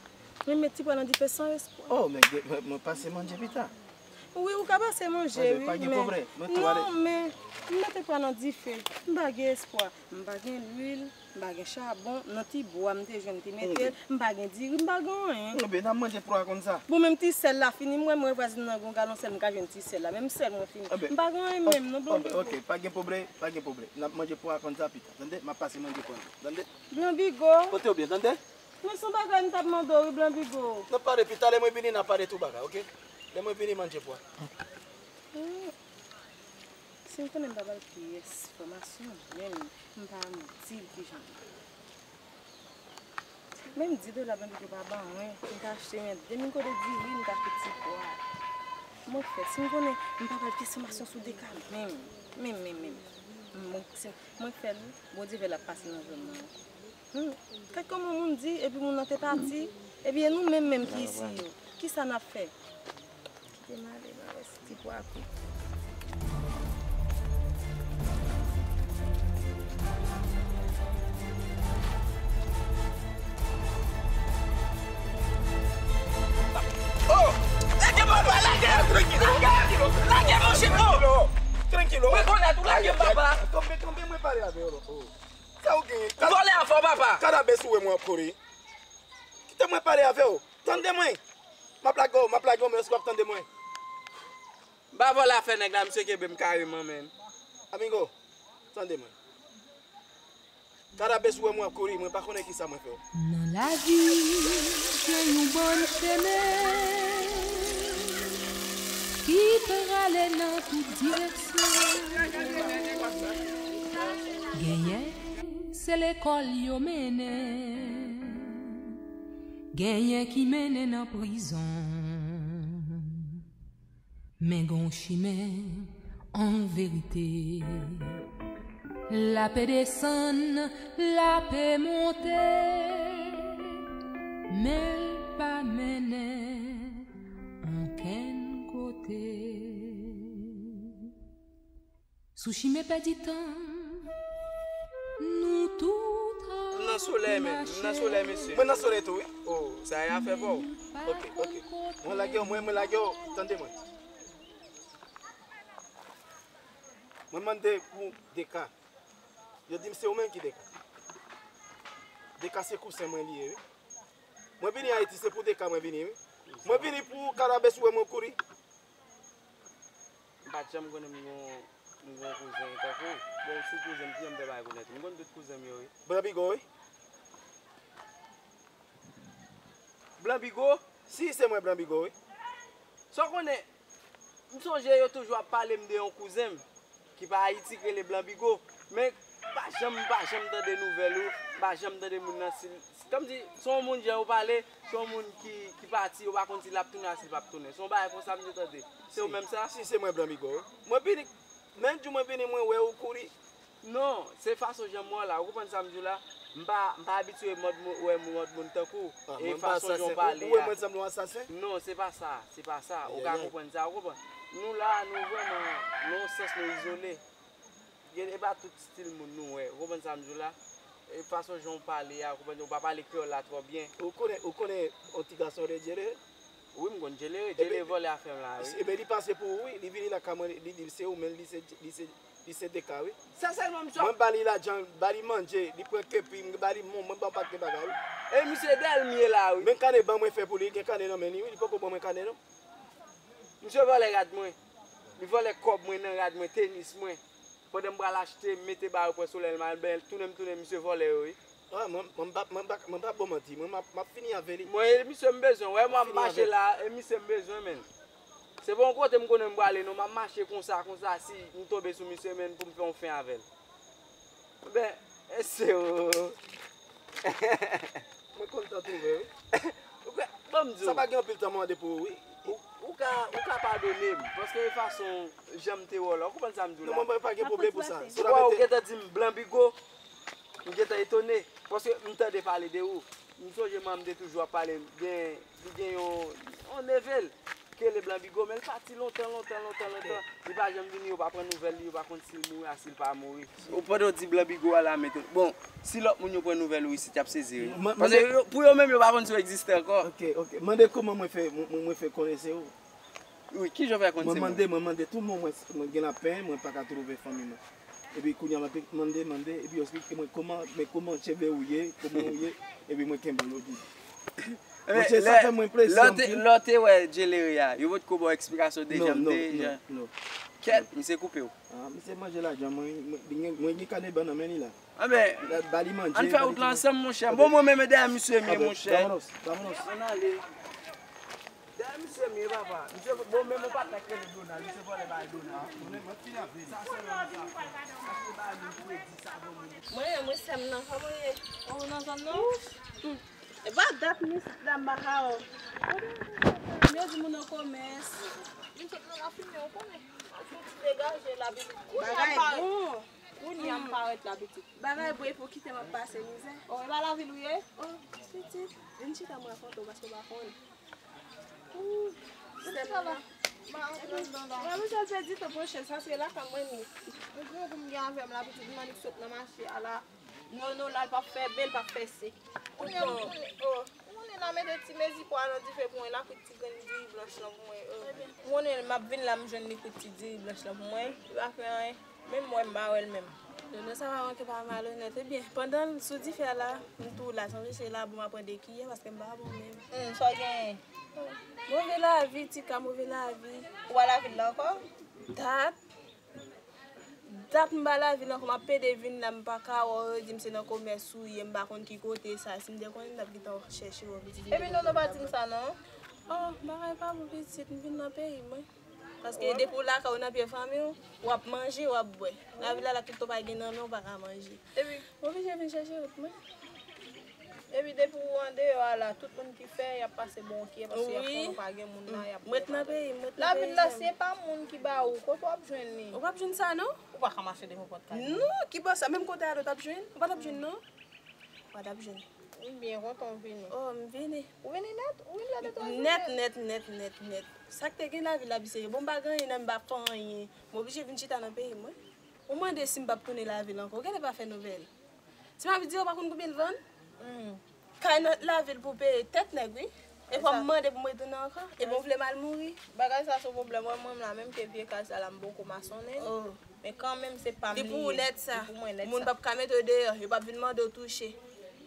Men m met ti pwa nan dife san espwa. Oh, men gen, mwen, mwen pase manje pita. Wi, ou ka pase manje, wi, men, non, men, m mete pwa nan dife. M pa gen espwa. M pa gen lwil, m pa gen chabon. Nan ti bwa m te jwenn te mete l. M pa gen diri, m pa gen anyen. Enben, n ap manje pwa konsa. Bon, menm ti sèl la fini, m wè, m wè vwazin nan gen yon galon sèl, m ka jwenn ti sèl la. Menm sèl mwen fini. M pa gen anyen menm, non, bon. Ok, pa gen pwoblèm, pa gen pwoblèm. N ap manje pwa konsa pita. Tande, m ap pase manje pwa. Tande? Blan Bigo. Pote w byen, tande? Men se yon bagay m t ap mande w, wi, Blan Bigo. N ap pale pi talè, mwen vini, n ap pale tout bagay, oke? Lè mwen vini, manje pwa. Hmm. Si m konnen m pa ba l pyès enfòmasyon, menm m pa di l kijan. Menm di dola Blan Bigo pa ban mwen, m ta achte men de mil kote diri, m ta achte ti pwa. Kòman fè? Si m konnen m pa ba l pyès enfòmasyon sou de ka, menm, menm, menm, menm. Mwen, si, mwen fè l, Bondye fè l ap pase nan zòn nan. Hmm. Gad kòman moun di, epi moun nan te pati, epi e nou menm menm ki isi yo. Kisa n ap fè? Kite m ale, m al wè si ti pwa kwit. Oh! Lage papa, lage! Lage! Lage, monchè, oh! Trankilo. Rekonèt ou lage papa. Kanpe, kanpe, mwen pale avè w, oh. Sa ou genyen? Vòlè a fò, papa. Kadabès ou wè mwen ap kouri. Kite mwen pale avè w. Tande mwen. M ap lage w, m ap lage w, men èske w ap tande mwen? M pa vòlè afè nèg la, misye kenbe m kareman, menn. Amigo, tande mwen. Kadabès ou wè mwen ap kouri, mwen pa konnen kisa mwen fè w. Nan lavi, gen yon bann chemen. Ale nan tout direksyon. Genyen se lekòl yo mennen, genyen ki mennen nan prizon. Men gon chimen an verite. L ape desann, l ape monte, men l pa mennen ankenn kote. Sou chimen pèdi tan, nou tout ap mache. M nan solèy, men. M nan solèy, mesye. Mwen nan solèy tou, wi. Oh, sa e afè pa w. Ok, ok. Mwen lage w, mwen, mwen lage w. Tande mwen. Mwen mande pou Deka. Yo di m se ou menm ki Deka. Deka se kouzen mwen li ye, wi. Mwen vini Ayiti, se pou Deka mwen vini, wi. Mwen vini pou Karabes ou wè mwen kouri. M pa t janm konnen m gon, m gon kouzen tankou w. Bon, si w kouzen m, kijan m fè pa rekonèt ou? M konn tout kouzen m yo, wi. Blan Bigo, wi. Blan Bigo? Si, se mwen Blan Bigo, wi. Sa w konnen, m sonje yo toujou ap pale m de yon kouzen m ki pa Ayiti, k rele Blan Bigo. Men, m pa janm, m pa janm tande nouvèl ou, m pa janm tande moun nan si l, kòmsi, se yon moun jan yo pale, se yon moun ki, ki pati, yo pa konn si l ap tounen a si l p ap tounen. Se yon bagay konsa m te tande. Se ou menm sa? Si, se mwen Blan Bigo, wi. Mwen vini, menm jou mwen vini, mwen wè ou kouri. Non, se fason jan m wè w la. Ou konprann sa m di w la? M pa, m pa abitye mòd moun, wè mòd moun tankou w. E fason jan w pale a. Ou wè mwen sanble yon asasen? Non, se pa sa, se pa sa. Ou ka konprann sa, ou konprann? Nou la, nou vrèman, nan yon sans, nou izole. Gen, e pa tout stil moun nou wè. Ou konprann sa m di w la? E fason jan w pale a, ou konprann, ou pa pale kreyòl la twò byen. Ou konnen, ou konnen yon ti gason rele Djelere? Wi, m konn Djelere. Djelere vòlè afè m la, wi. Ebyen, li pase pou ou, wi. Li vini lakay mwen, li di se ou, men li se, li se, li se Deka, wi. Sa sèlman, misye. Mwen ba li lajan, ba li manje, li pran kepi, mwen ba li mon, mwen ba l pakèt bagay, wi. E misye dèyè l m ye la, wi. Men kanè ban mwen fè pou li, gen kanè nan men li, wi. Li poko ban mwen kanè, non. Misye vòlè rad mwen. Li vòlè kòb mwen nan rad mwen, tenis mwen. Pandan m pral achte, m mete ba yo pran solèy, m al benyen, tounen m tounen misye vòlè yo, wi. Ah, mwen, mwen pa, mwen pa, mwen pa bon manti. Mwen, m ap, m ap fini avè li. Mwen, e misye m bezwen. Wè, mwen ap mache la, e misye m bezwen, menn. Se pa yon kote m konnen m prale, non. M ap mache konsa, konsa, si m tonbe sou misye, menn, pou m fè yon fen avè l. Ben, e se ou. Mwen kontan twouve, wi. Ou kwè, ban m di w. Sa pa gen anpil tan mwen mande pou ou, wi. Ou, ou ka, ou ka padone m, paske e fason jan m te wè w la, ou konprann sa m di w la? Non, mwen, mwen pa gen pwoblèm pou sa. Ou wè, ou gentan di m Blan Bigo, m gentan etone, paske m tande pale de ou. M sonje manman m te toujou ap pale, gen, li gen yon, yon neve l, ki rele Blan Bigo, men l pati lontan, lontan, lontan, lontan. Li pa janm vini, yo pa pran nouvèl li, yo pa konn si l mouri a si l pa mouri. Ou pandan w di Blan Bigo a la, men tout. Bon, si lòt moun yo pran nouvèl ou isit, y ap sezi, wi. Paske yo, pou yo menm, yo pa konn si w egziste ankò. Ok, ok. Mande kòman mwen fè, mwen, mwen, mwen fè konnen se ou. Wi, kijan w fè konn se mwen? Mwen mande, mwen mande tout moun, mwen, mwen gen lapenn, mwen pa ka twouve fanmi mwen. Epi kounye a m ap mande, mande, epi yo esplike mwen kòman, men kòman cheve ou ye, kòman ou ye, epi mwen kenbe w lodi. Monchè, sa fè mwen plezi anpil. Lè w te wè Djelere a, yo potko ba w eksplikasyon de jan m te, jan. Non, non, non. Kèt, misye koupe w. Ah, misye manje lajan mwen, mwen, mwen gen kanè ban nan men li la. Anben, ann fè wout la ansanm, monchè. Bon, mwen menm, e dèyè misye m ye, monchè. Vámonos, vámonos. Ann ale. Dèyè misye m ye, papa. Misye, bon, men mon patnè k rele Donald. Misye vòlè bay Donald. Sa sèlman sa. Achte bay moun kredi, sa bon moun. Mwen, mwen, sè m nan, kòman w ye? Ou nan zòn nan? E pa dat m isit la, m pa ka wè w. Yo di moun nan komès. Vin sot nan lafini, ou konnen. Fon ti degaje la, pitit. Bagay bon. Kounye a m parèt la, pitit. Bagay bon, epi w kite m ap pase mizè. Oh, e pa lavil ou ye? Oh, pitit, vin chita m rakonte w, paske w pa konnen. Ooh, sè m nan. Mwen, mwen, sèl pèdi tan, monchè, sa se lakay mwen li. Mwen gen yon pou m gen avè m la, pitit, m annik sot nan mache a la. Non, non, la, l p ap fè bèl, l p ap fè se. Kounye a, m konnen, oh, m konnen l a mete ti mezi pwa nan dife pou mwen, l a kwit ti grenn diri blanch lan pou mwen, oh. M konnen m ap vin la, m jwenn li kwit ti diri blanch lan pou mwen. Li pa fè anyen. Menm mwen, m pa wè l menm. Nono, sa pa manke pa malonèt. Ebyen, pandan l sou dife a la, m tou la. Sonje se labou m ap pran de kiyè, paske m pa bon menm. Hmm, sa w genyen? Move lavi, Tika, move lavi. Ou pa lavil la ankò? Dat. Dat m pa lavil ankò, m ap pede vin la, m pa ka wè w, yo di m se nan komès ou ye, m pa konn ki kote sa. Si m te konnen, m t ap gentan chèche w, pitit. Epi Nono pa di m sa, non. Oh, bagay pa bon, pitit, m vin nan peyi mwen. Paske depi w lakay ou nan pye fanmi w, w ap manje, w ap bwè. Lavi la, la tout tan w pa gen nan men w, ou pa ka manje. Epi, m oblije vin chèche wout mwen. Epi depi w andeyò a la, tout moun ki fè, y ap pase bò w kiyè, paske y ap konn ou pa gen moun la, y ap bwè. M ret nan peyi m, m ret nan peyi m. Lavil la, si e pa moun ki ba ou, kote w ap jwenn li? Ou p ap jwenn sa, non. Ou pa ka mache devan pòt kay moun. Non, ki bò sa? Menm kote a, ou t ap jwenn? Ou pa t ap jwenn, non. Ou pa t ap jwenn. M byen kontan w vini. Oh, m vini. Ou vini nèt? Ou vin la de twa jou nèt, nèt, nèt, nèt, nèt. Sa k te gen lavil la pi serye. Bon, m pa gen anyen nan men m, m pa fè anyen. M oblije vin chita nan peyi m, wi. Ou mande si m p ap tounen lavil ankò. Ou genlè pa fè nouvèl. Ti Mabi di yo pa konn konbyen l vann. Kay nan lavil pou peye tèt nèg, wi. E fò m mande pou m retounen ankò. Epi w vle m al mouri. Bagay sa se yon pwoblèm. Wè mwen menm la, menm ke vye kay sa la, m poko masonnen l. Oh. Men kanmenm, se pa m li ye. Li pou ou nèt sa. Li pou mwen nèt sa. Moun p ap ka mete w deyò. Yo p ap vin mande w touche.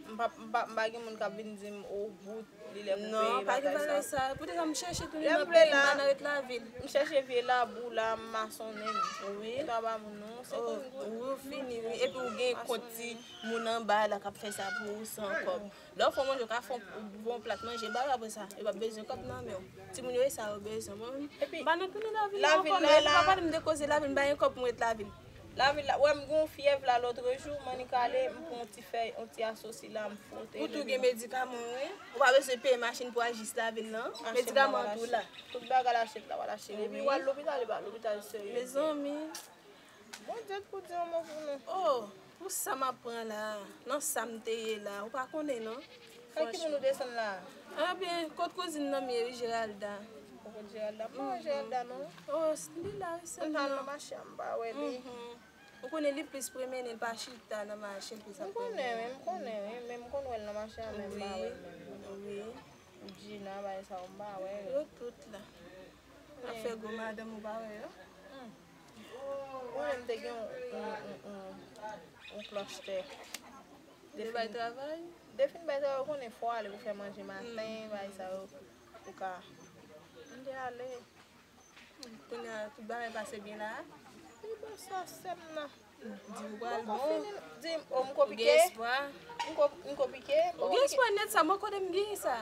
M pa, m pa, m pa gen moun k ap vin di m, "Oh, bout, li lè pou peye bagay sa." Non, pa gen bagay sa. Poutèt sa, m chèche tounen nan peyi m, m pa nan ret lavil. M chèche vye labou la, m masonnen l. Wi. Se pa ba moun non, se konn goud. Wi, ou fini, wi. Epi ou gen kont ti moun anba la k ap fè sa pou ou san kòb. Lè w fè manje, ou ka fè yon bon plat manje ba yo, apre sa, yo p ap bezwen kòb nan men w. Timoun yo, e sa yo bezwen. Mwen menm, m pa nan tounen lavil la ankò, non. Epi pa pale m de koze lavil, m pa gen kòb pou m ret lavil. Lavil la, wè m gen yon fyèv la lòtrejou, m annik ale, m pran yon ti fèy, yon ti asosi la, m fwote. Ou tou gen medikaman, wi. Ou pa bezwen peye machin pou al jis lavil nan. Medikaman an tou la. Tout bagay l achte la, w al achte l. Epi w al lopital, e pa lopital serye. Mezanmi. Bondye t pou di yon mo pou nou. Oh, pou sa m ap pran la, nan sa m te ye la, ou pa konnen non. Kay ki moun ou desann la? Ebyen, kot kouzin nan m ye wi, Geralda. Ou kot Geralda? M pa wè Geralda non. Oh, li la wi, sè m nan. M t al nan mache a, m pa wè li. Ou konnen li plis pwomennen, li pa chita nan mache, l plis ap pwomennen. M konnen wi, m konnen wi, men m konn wè l nan mache a, men m pa wè l menm. Wi. Gina, bagay sa yo, m pa wè yo. Yo tout la. Ap fè gwo madanm ou pa wè yo. Mwen menm te gen yon, yon, yon, yon, yon klòch tè. Te bay travay? Te fin bay travay, ou konnen fò ale pou fè manje maten, bagay sa yo, ou ka. M te ale. Kounye a, tout bagay pase byen la? Li bon sa, sè m nan. Di ou pral bon. Di m, oh, m ko pike. Ou gen espwa? M ko, m ko pike. Ou gen espwa nèt sa, mwen kote m gen sa.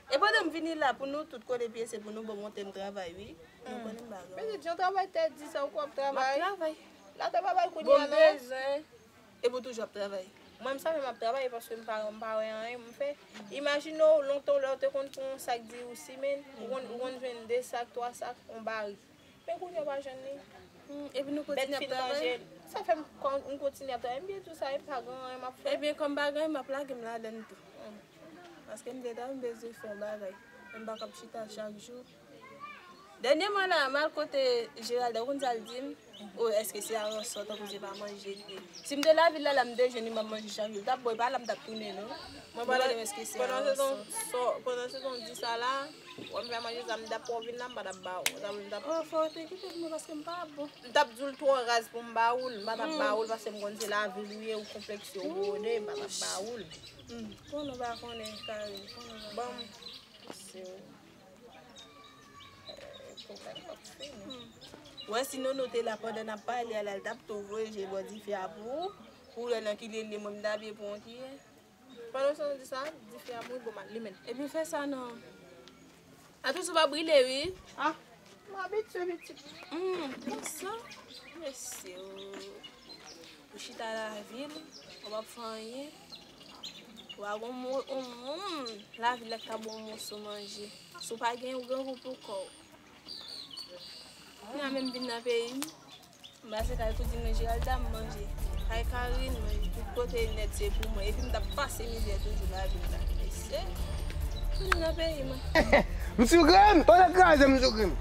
E pandan m vini la pou nou tout kote pye se pou nou bon monte m travay wi. Nou konnen m pa gran. Mezanmi, jan travay tè di sa, ou kwè w ap travay? M ap travay. La te pa bay kounye a non. Bon, m bezwen. Epi w toujou ap travay. Mwen, m sa fè m ap travay paske m pa, m pa wè anyen m fè. Imajine w, lontan w lè w te konn pran yon sak diri ou simenn, ou konn, ou konn jwenn de sak, twa sak, yon barik. Men kounye a w pa jwenn li. Epi nou kontinye ap travay. Bèt fin manje l. Sa fè m, m kontinye ap travay. M byen di w sa, e pa gen anyen m ap fè. Ebyen, kòm pa gen anyen, m ap lage m ladann tou. Paske m te ta, m bezwen fè yon bagay. M pa kab chita chak jou. Dènyèman la, m al kote Geralda, ou konn sa l di m? O, èske se aransò, tankou se pa manje li ye? Si m te lavil la, la m te jwenn li, m ap manje chak jou. L t ap bon, e pa la m t ap tounen, non. Mwen pa tande m èske se aransò. Pandan se tan w di sa la, wè m fè manje sa, m t ap wè w vin la, m pa t ap ba ou. Sa vle m t ap. Oh, fò w te kite m, paske m pa bon. M t ap di w l twò raz pou m ba ou l, m pa t ap ba ou l, paske m konn se lavil ou ye, ou konplekse, ou wone, m pa t ap ba ou l. Konnen w pa konnen, Karine, konnen w pa konnen. Bon. Se w. Eh, pwoblèm p ap fini. Wè, si Nono te la pandan n ap pale a la, l t ap tou voye je bò dife a pou ou, pou w wè nan ki li ye, mwen m ta byen pran yon kiyè. Pandan w di sa, dife a mouri, bon, m al limen l. Epi fè sa non. Atis ou pa brile, wi. Ah, m abitye, pitit. Hum, konsa. Mesye, oh. Ou chita lavil, ou p ap fè anyen. Ou pa gon mo-, on moun lavil la ki ka ba w yon moso manje. Si w pa gen, ou grangou pou kò w. Kounye a menm vin nan peyi m, m pase kay kouzin mwen Geralda, m manje. Kay Karine, manje. Tout kote nèt se pou mwen. Epi m t ap pase mizè toujou lavil la. Mesye, tounen nan peyi mwen. M sou grenn, tonnè kraze m sou grenn.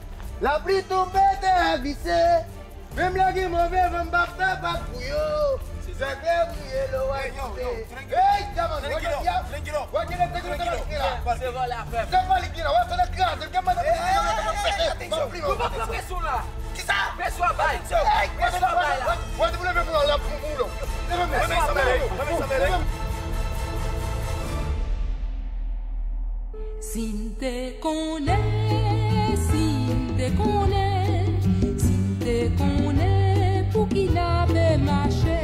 Lapli tonbe, tè a glise. Menm lè gen move van, m p ap fè vag pou yo. Zègle bouye, loway kite. Ey, gaman, wè gen diab. Wè gen nèg te gen la. Se vòlè a fè. Se vòlè ki la, wè tonnè kraze, gen mande pou yo. Ou pa pran presyon la. Kisa? Presyon a bay. Presyon a bay la. Wè, depi leve pou la, pou, pou, leve men. Presyon a bay. Si m te konnen, si m te konnen, si m te konnen pou ki n ape mache,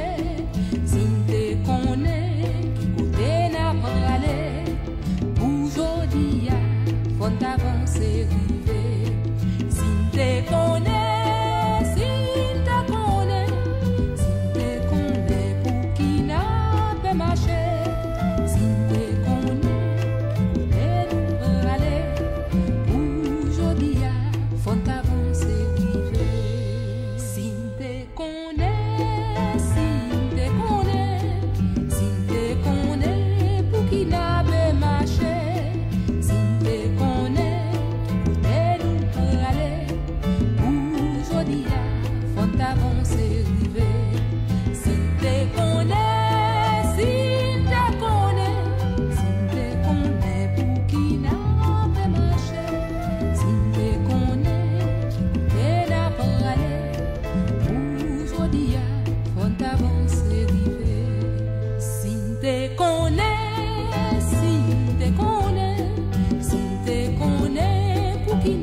si m te konnen ki kote n ap prale, pou jodi a, fò n ta panse rive. Si m te konnen,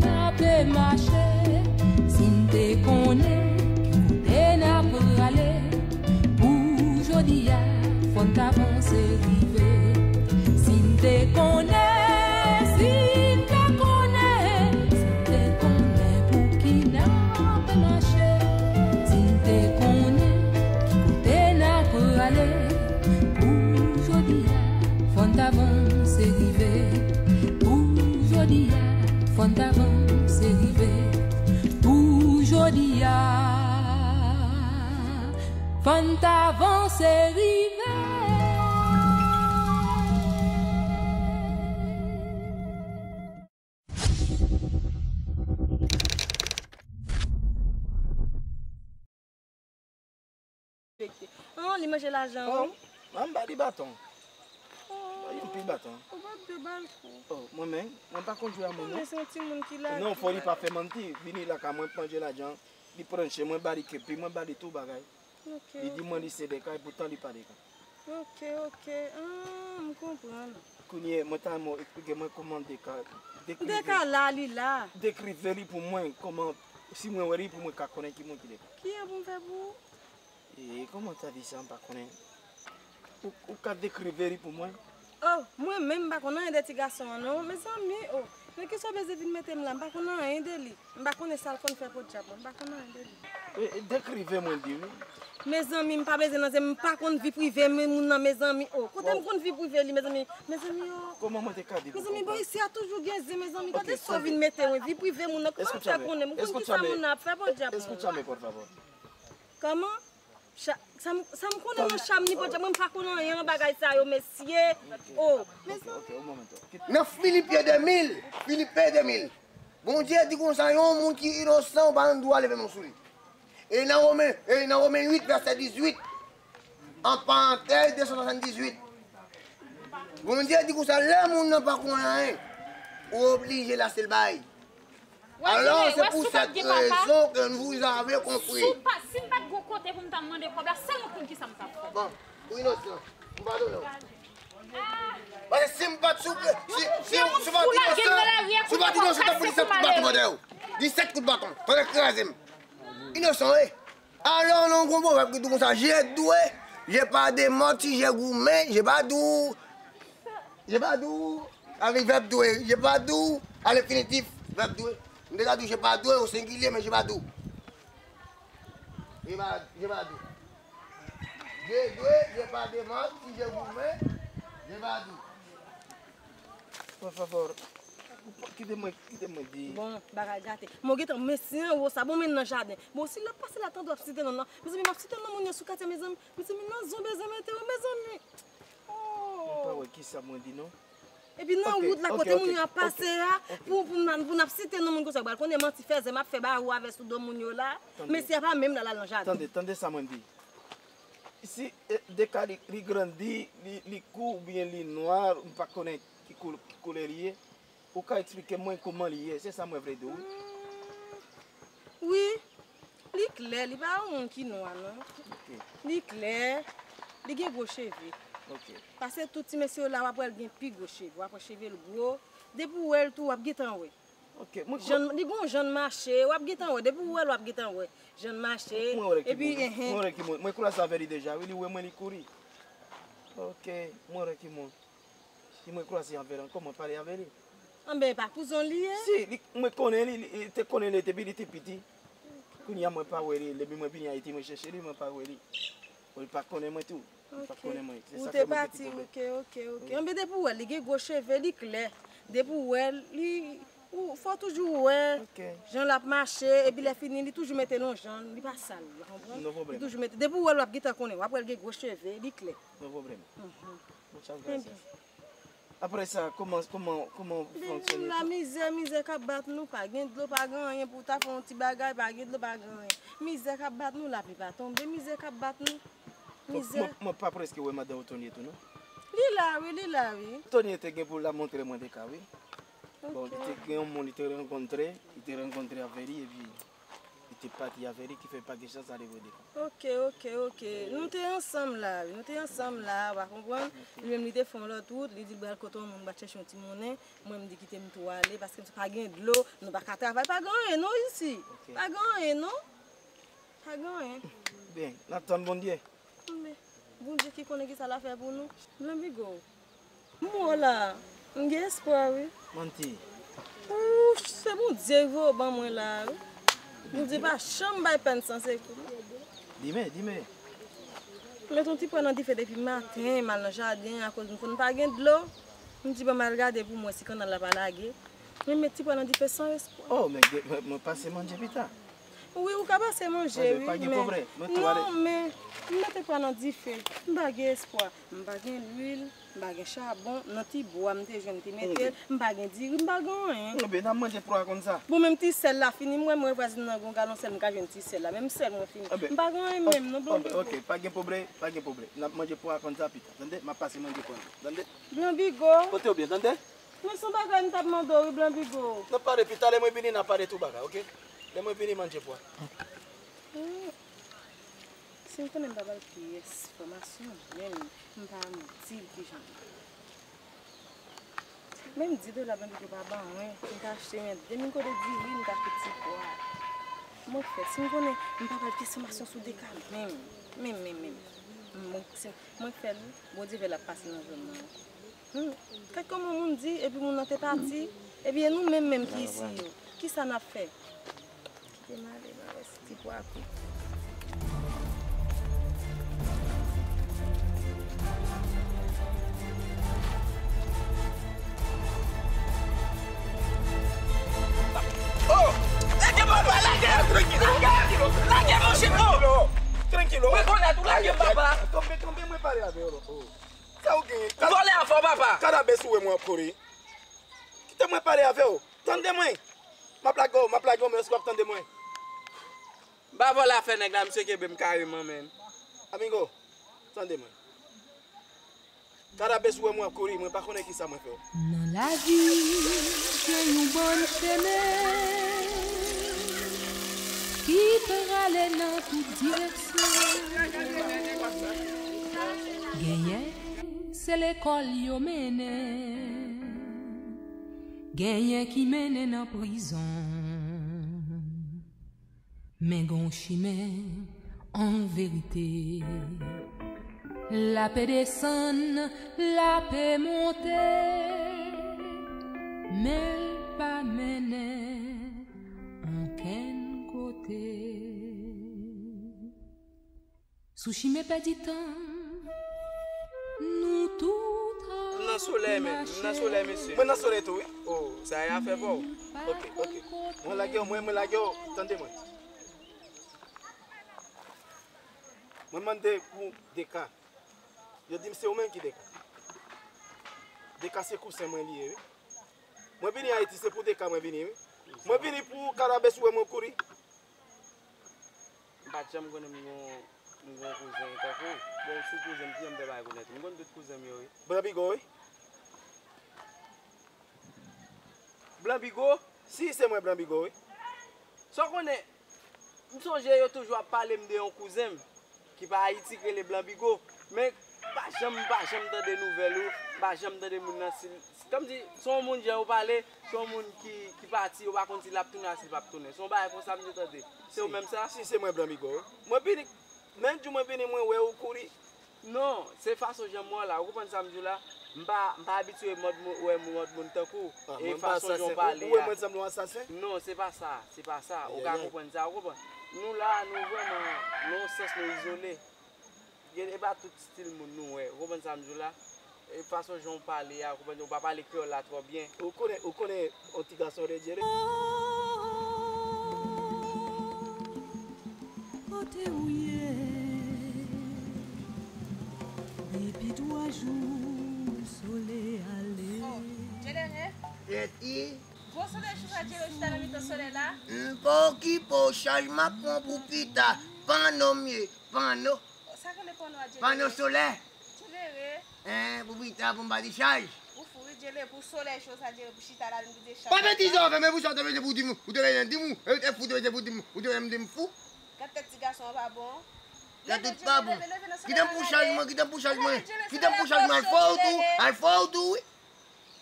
N ape mache, si n te konnen ki kote n ap prale. Pou jodi a, fò n t avanse rive. Si n te konnen, si n te konnen, si n te konnen pou ki n ape mache. Si n te konnen ki kote n ap prale. Pou jodi a, fò n t avanse rive. Pou jodi a, fò n t avanse rive. Pou jodi a, fò n t avanse rive. An, li manje lajan, wi. An, m ba li baton. Ba yon pil baton. Ou bat de bal kou. Oh, mwen menm, mwen pa konn jwe a moun, non. Mwen se yon timoun ki lage. Non, fò li pa fè manti. Vini lakay mwen, manje lajan. Li pran chen mwen, ba li kepi, mwen ba li tout bagay. Ok, ok. Li di mwen li se de kay, poutan li pa de kay. Ok, ok. Ah, m konprann. Kounye, mwen ta renmen w eksplike mwen kòman de kay, dekrive. De kay la, li la. Dekrive li pou mwen, kòman, si mwen wè li, pou mwen ka konnen ki moun ki de kay. Kijan pou m fè pou ou? E, kòman w ta di sa, m pa konnen. Ou, ou ka dekrive li pou mwen? Oh, mwen menm m pa konn anyen de ti gason an non. Mezanmi, oh, nan kisa w bezwen vin mete m la? M pa konn anyen de li. M pa konnen sa l konn fè podyab mwen. M pa konn anyen de li. E, e, dekrive mwen di wi. Mezanmi, m pa bezwen nan zen, m pa konn vi prive men moun nan, mezanmi. Oh, kote m konn vi prive li, mezanmi? Mezanmi, oh. Kòman mwen te ka di pou konprann? Mezanmi, bò isi a toujou gen zen, mezanmi. Gade sa w vin mete mwen, vi prive moun nan. Kòman m fè konnen? M konn kisa moun nan ap fè podyab mwen. Escúchame, por favor. Kòman? Cha-, sa m, sa m konnen nan cha m ni podyab, mwen m pa konn anyen nan bagay sa yo, mesye. Oh, mezanmi. Nan Filipe de mil, Filipe de mil, Bondye di konsa, yon moun ki inosan, ou pa gen dwa leve men w sou li. E nan Women, e nan Women uit, vèsè dizuit, an parantèz, de san swasanndizuit, Bondye di konsa, lè moun nan pa konn anyen, ou oblije lase l bay. Alò, c'est pour cette raison que vous avez compris. Si m pa t gon kote pou m ta mande kòb la, sèl mwen konn kisa m t ap fè. Bon, ou inosan. M padone w. Paske si m pa t sou, si, si, si w pa t inosan, si w pa t inosan, w t ap pran disèt kout baton pandan w. Disèt kout baton. Pandan kraze m. Inosan, wi. Alò, nan yon pwovèb ki di konsa, j'ai doué, j'ai pas de mort, si j'ai goumé, j'ai pas dou. J'ai pas dou, avèk vèb doué, j'ai pas dou, a lenfinitif, vèb doué. M te ka di j'ai pas doué o sengilye, men j'ai pas dou. J'ai pas, j'ai pas dou. J'ai doué, j'ai pas de mort, si j'ai goumé, j'ai pas dou. Por favor, kite mwen, kite mwen di. Bon, bagay gate. Mwen gentan, mesye anwo sa, bon, men nan jaden. Bon, si l ap pase la, tande w ap site non, non. Mezanmi, m ap site non moun yo sou katye, mezanmi. Mezanmi, nan zon bezwen mete yo, mezanmi. Oh. Mwen pa wè kisa mwen di, non. Epi nan wout la, kote moun yo ap pase a, pou, pou n, pou n ap site non moun konsa, pral konnen manti fèzè m ap fè ba ou avè sou do moun yo la. Mesye a pa menm la, l al nan jaden. Tande, tande sa mwen di. Si, eh, de kay li, li grandi, li, li kou oubyen li nwa, m pa konnen ki kou-, ki koulè li ye. Ou ka eksplike mwen kòman li ye, se sa mwen vle di w wi. Hmm. Wi, li klè, li pa yon moun ki nwa non. Ok. Li klè, li gen gwo cheve. Ok. Paske tout ti mesye yo la, w ap wè l gen pi gwo cheve, w ap wè cheve l gwo. Depi w wè l tou, w ap gentan wè. Ok, mwen kwè. Jan, li gon jan l mache, w ap gentan wè. Depi w wè l, w ap gentan wè. Jan l mache, mwen wè ki epi, moun, enhen. Mwen wè ki moun. Mwen kwaze avè li deja, wi, li wè mwen, li kouri. Ok, mwen wè ki moun. Si mwen kwaze avè l ankò, mwen pale avè li. Anben, pa kouzon li ye? Si, li, mwen konnen li, li, li te konnen li depi li te piti. Kounye a mwen pa wè li, depi mwen vini Ayiti, mwen chèche li, mwen pa wè li. Bon, li pa konnen mwen tou. Li pa konnen mwen. Se sa fè mwen gen ti pwoblèm. Ok. Ou te pati, ok, ok, ok. Wi. Anben, depi w wè l, li gen gwo cheve, li klè. Depi w wè l, li, ou, fò w toujou wè jan l ap mache, epi lè fini, li toujou mete l yon jan, li pa sal, ou konprann? No problema. Li toujou mete, depi w wè l, w ap gentan konnen, w ap wè l gen gwo cheve, li klè. No problema. Mhm. Muchas gracias. Apre sa, kòman, kòman, kòman w fonksyone tou? Depi la, mizè, mizè k ap bat nou, pa gen dlo, pa gen anyen pou w ta fè yon ti bagay, pa gen dlo, pa gen anyen. Mizè k ap bat nou, lapli pa tonbe, mizè k ap bat nou. Mizè. Mwen, mwen pa prèske wè madanm ou Tonie tou, non? Li la, wi, li la, wi. Tonie te gen pou l la montre mwen de kay, wi. Bon, li te gen yon moun, li te rankontre, li te rankontre avè li, epi li Te pati avè li, ki fè pa gen chans ale voye de kòb. Ok, ok, ok. Nou te ansanm la, wi. Nou te ansanm la, w a konprann? Li menm, li te fè yon lòt wout, li di l pral kote yon moun, bat chèche yon ti monnen. Mwen, m di kite m tou ale, paske m pa gen dlo, nou pa ka travay, pa gen anyen non isi. Ok. Pa gen anyen non. Pa gen anyen. Byen, n ap tann Bondye. Men, Bondye ki konnen ki sa l ap fè pou nou. Blan Bigo, m wè w la, m gen espwa, wi. Manti. Ouch, se Bondye ki voye w ban mwen la, wi. Bondye pa janm bay pèn san sekou. Di men, di men. M met yon ti pwa nan dife depi maten, m al nan jaden akoz m konn pa gen dlo. M di ban m al gade pou m wè si kannal la pa lage. Men m met ti pwa nan dife san espwa. Oh, men gen- mwen, mwen pase manje pita. Wi, ou ka pase manje, wi, men non, men m mete pwa nan dife. M pa gen espwa. M pa gen lwil, m pa gen chabon, nan ti bwa m te jwenn te mete l, m pa gen diri, m pa gen anyen. Enben, n ap manje pwa konn sa. Bon, menm ti sèl la fini, m wè mwen vwazin nan gen yon galon sèl, m ka jwenn ti sèl la, menm sèl mwen fini. M pa gen anyen menm, non, bon. Ok, pa gen pwoblèm, pa gen pwoblèm. N ap manje pwa konn sa pita, tande? M ap pase manje pwa, tande? Blan Bigo. Pote w byen, tande? Men se yon bagay m t ap mande w, wi, Blan Bigo. N ap pale pi talè, mwen vini, n ap pale tout bagay, ok? Lè mwen vini, manje pwa. Hmm. Si m konnen m pa ba l pyès enfòmasyon, menm m pa di l kijan l ye. Men m di dola Blan Bigo pa ban mwen, m ta achte men de mil kote diri, m ta fè ti pwa. Mwen fè, si m konnen m pa ba l pyès enfòmasyon sou de ka, menm, menm, menm, menm. Mwen, si, mwen fè l, Bondye fè l ap pase nan zòn nan. Hmm, gad kòman moun di, epi moun nan te pati, epi e nou menm menm ki isi yo. Kisa n ap fè? Kite m ale, m a wè si ti pwa kwit. Oh! Lage papa, lage! Lage! Lage, monchè, oh! Trankilo! Mwen konnen tou, lage papa! Kanpe, kanpe, mwen pale avè w, oh. Sa w genyen? Vòlè a fò, papa! Kadabès ou wè mwen ap kouri. Kite mwen pale avè w. Tande mwen. M ap lage w, m ap lage w, men èske w ap tande mwen? M pa vòlè afè nèg la, misye kenbe m kareman, menn. Amigo, tande mwen. Kadabès ou wè mwen ap kouri, mwen pa konnen kisa mwen fè w. Nan lavi, gen yon bann chemen ki prale nan tout direksyon. Genyen se lekòl yo mennen, genyen ki mennen nan prizon. Men gon chimen an verite. L ape desann, l ape monte, men l pa mennen ankenn kote. Sou chimen pèdi tan, nou tout ap mache. M nan solèy, men. M nan solèy, mesye. Mwen nan solèy tou, wi. Oh, sa e afè pa w. Ok, ok. Mwen lage w, mwen, mwen lage w. Tande mwen. Mwen mande pou de ka. Yo di m se ou menm ki de ka. De ka se kouzen mwen li ye, wi. Mwen vini Ayiti, se pou de ka mwen vini, wi. Mwen vini pou Kadabès ou wè mwen kouri. M pa t janm konnen m gon, m gon kouzen tankou w. Bon, sou kouzen m, kijan m fè pa rekonèt ou? M konn tout kouzen m yo, wi. Blan Bigo, wi. Blan Bigo? Si, se mwen Blan Bigo, wi. Sa w konnen, m sonje yo toujou ap pale m de yon kouzen m ki pa Ayiti, k rele Blan Bigo. Men, pa janm, m pa janm tande nouvèl ou, m pa janm tande moun nan, si l, kòmsi, se yon moun jan yo pale, se yon moun ki, ki pati, yo pa konn si l ap tounen a si l p ap tounen. Se yon bagay konsa m te tande. Se ou menm sa? Si, se mwen Blan Bigo. Mwen vini, menm jou mwen vini, mwen wè ou kouri. Non, se fason jan m wè w la. Ou konprann sa m di w la? M pa, m pa abitye mòd moun, wè mòd moun tankou w. E fason jan w pale a. Ou wè mwen sanble yon asasen? Non, se pa sa, se pa sa. Ou ka konprann sa, ou konprann? Nou la, nou vrèman, nan yon sans, nou izole. Gen, e pa tout stil moun nou wè. Ou konprann sa m di w la? E fason jan w pale a, ou konprann, ou pa pale kreyòl la twò byen. Ou konnen, ou konnen yon ti gason redyere. Kote ou ye? Depi twa jou solèy ale. Oh, Djelere? Eti? Gwo solèy chita, Djelere chita nan mitan solèy la? M pa okipe w, chaj m ap pran pou pita. Panno m ye, panno. Sa k rele panno a, Djelere? Panno solè. Djelere. Hein, pou pita, pou m pa di chaj. Ou fou, wi, Djele, pou solèy cho sa, Djele, pou chita la, pou di chat. Pa betize w fè, men pou sa w te betize pou di m, ou te betize di m, e, e fou te betize pou di m, ou te betize di m fou. Gad tèt ti gason an pa bon. Tèt ou pa bon. Kite m pou chaj mwen, kite m pou chaj mwen. Kite m pou chaj mwen, al fè w tou, al fè w tou, wi.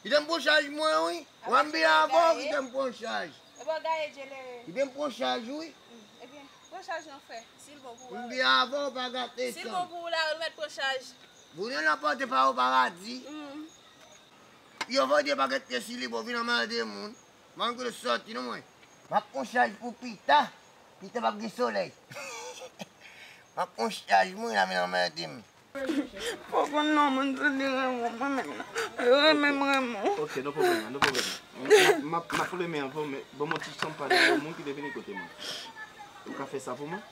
Kite m pou chaj mwen, wi. W ap vin avè w, kite m pou chaj. E bò gaye, Djele. Kite m pou chaj, wi. Ebyen, pran chaj nan frè, si l bon pou ou. M vin avè w, pa gate sa. Si l bon pou ou la, ou mèt pran chaj. Bouyon nan pòte pa ou paradi. Yo voye pakèt pye sou li pou vin anmède moun. Mwen kote sòti non mwen. M ap pran chaj pou pita. Pita p ap gen solèy. M ap pran chaj mwen la vin anmède m. Fò konn non moun sou li renmen mwen menm nan. Renmen m renmen w. Ok, no pwoblèm, no pwoblèm. M ap, m ap, m ap renmen avè w, men ban m yon ti chan pale avè yon moun ki te vini kote mwen. Ou ka fè sa pou mwen?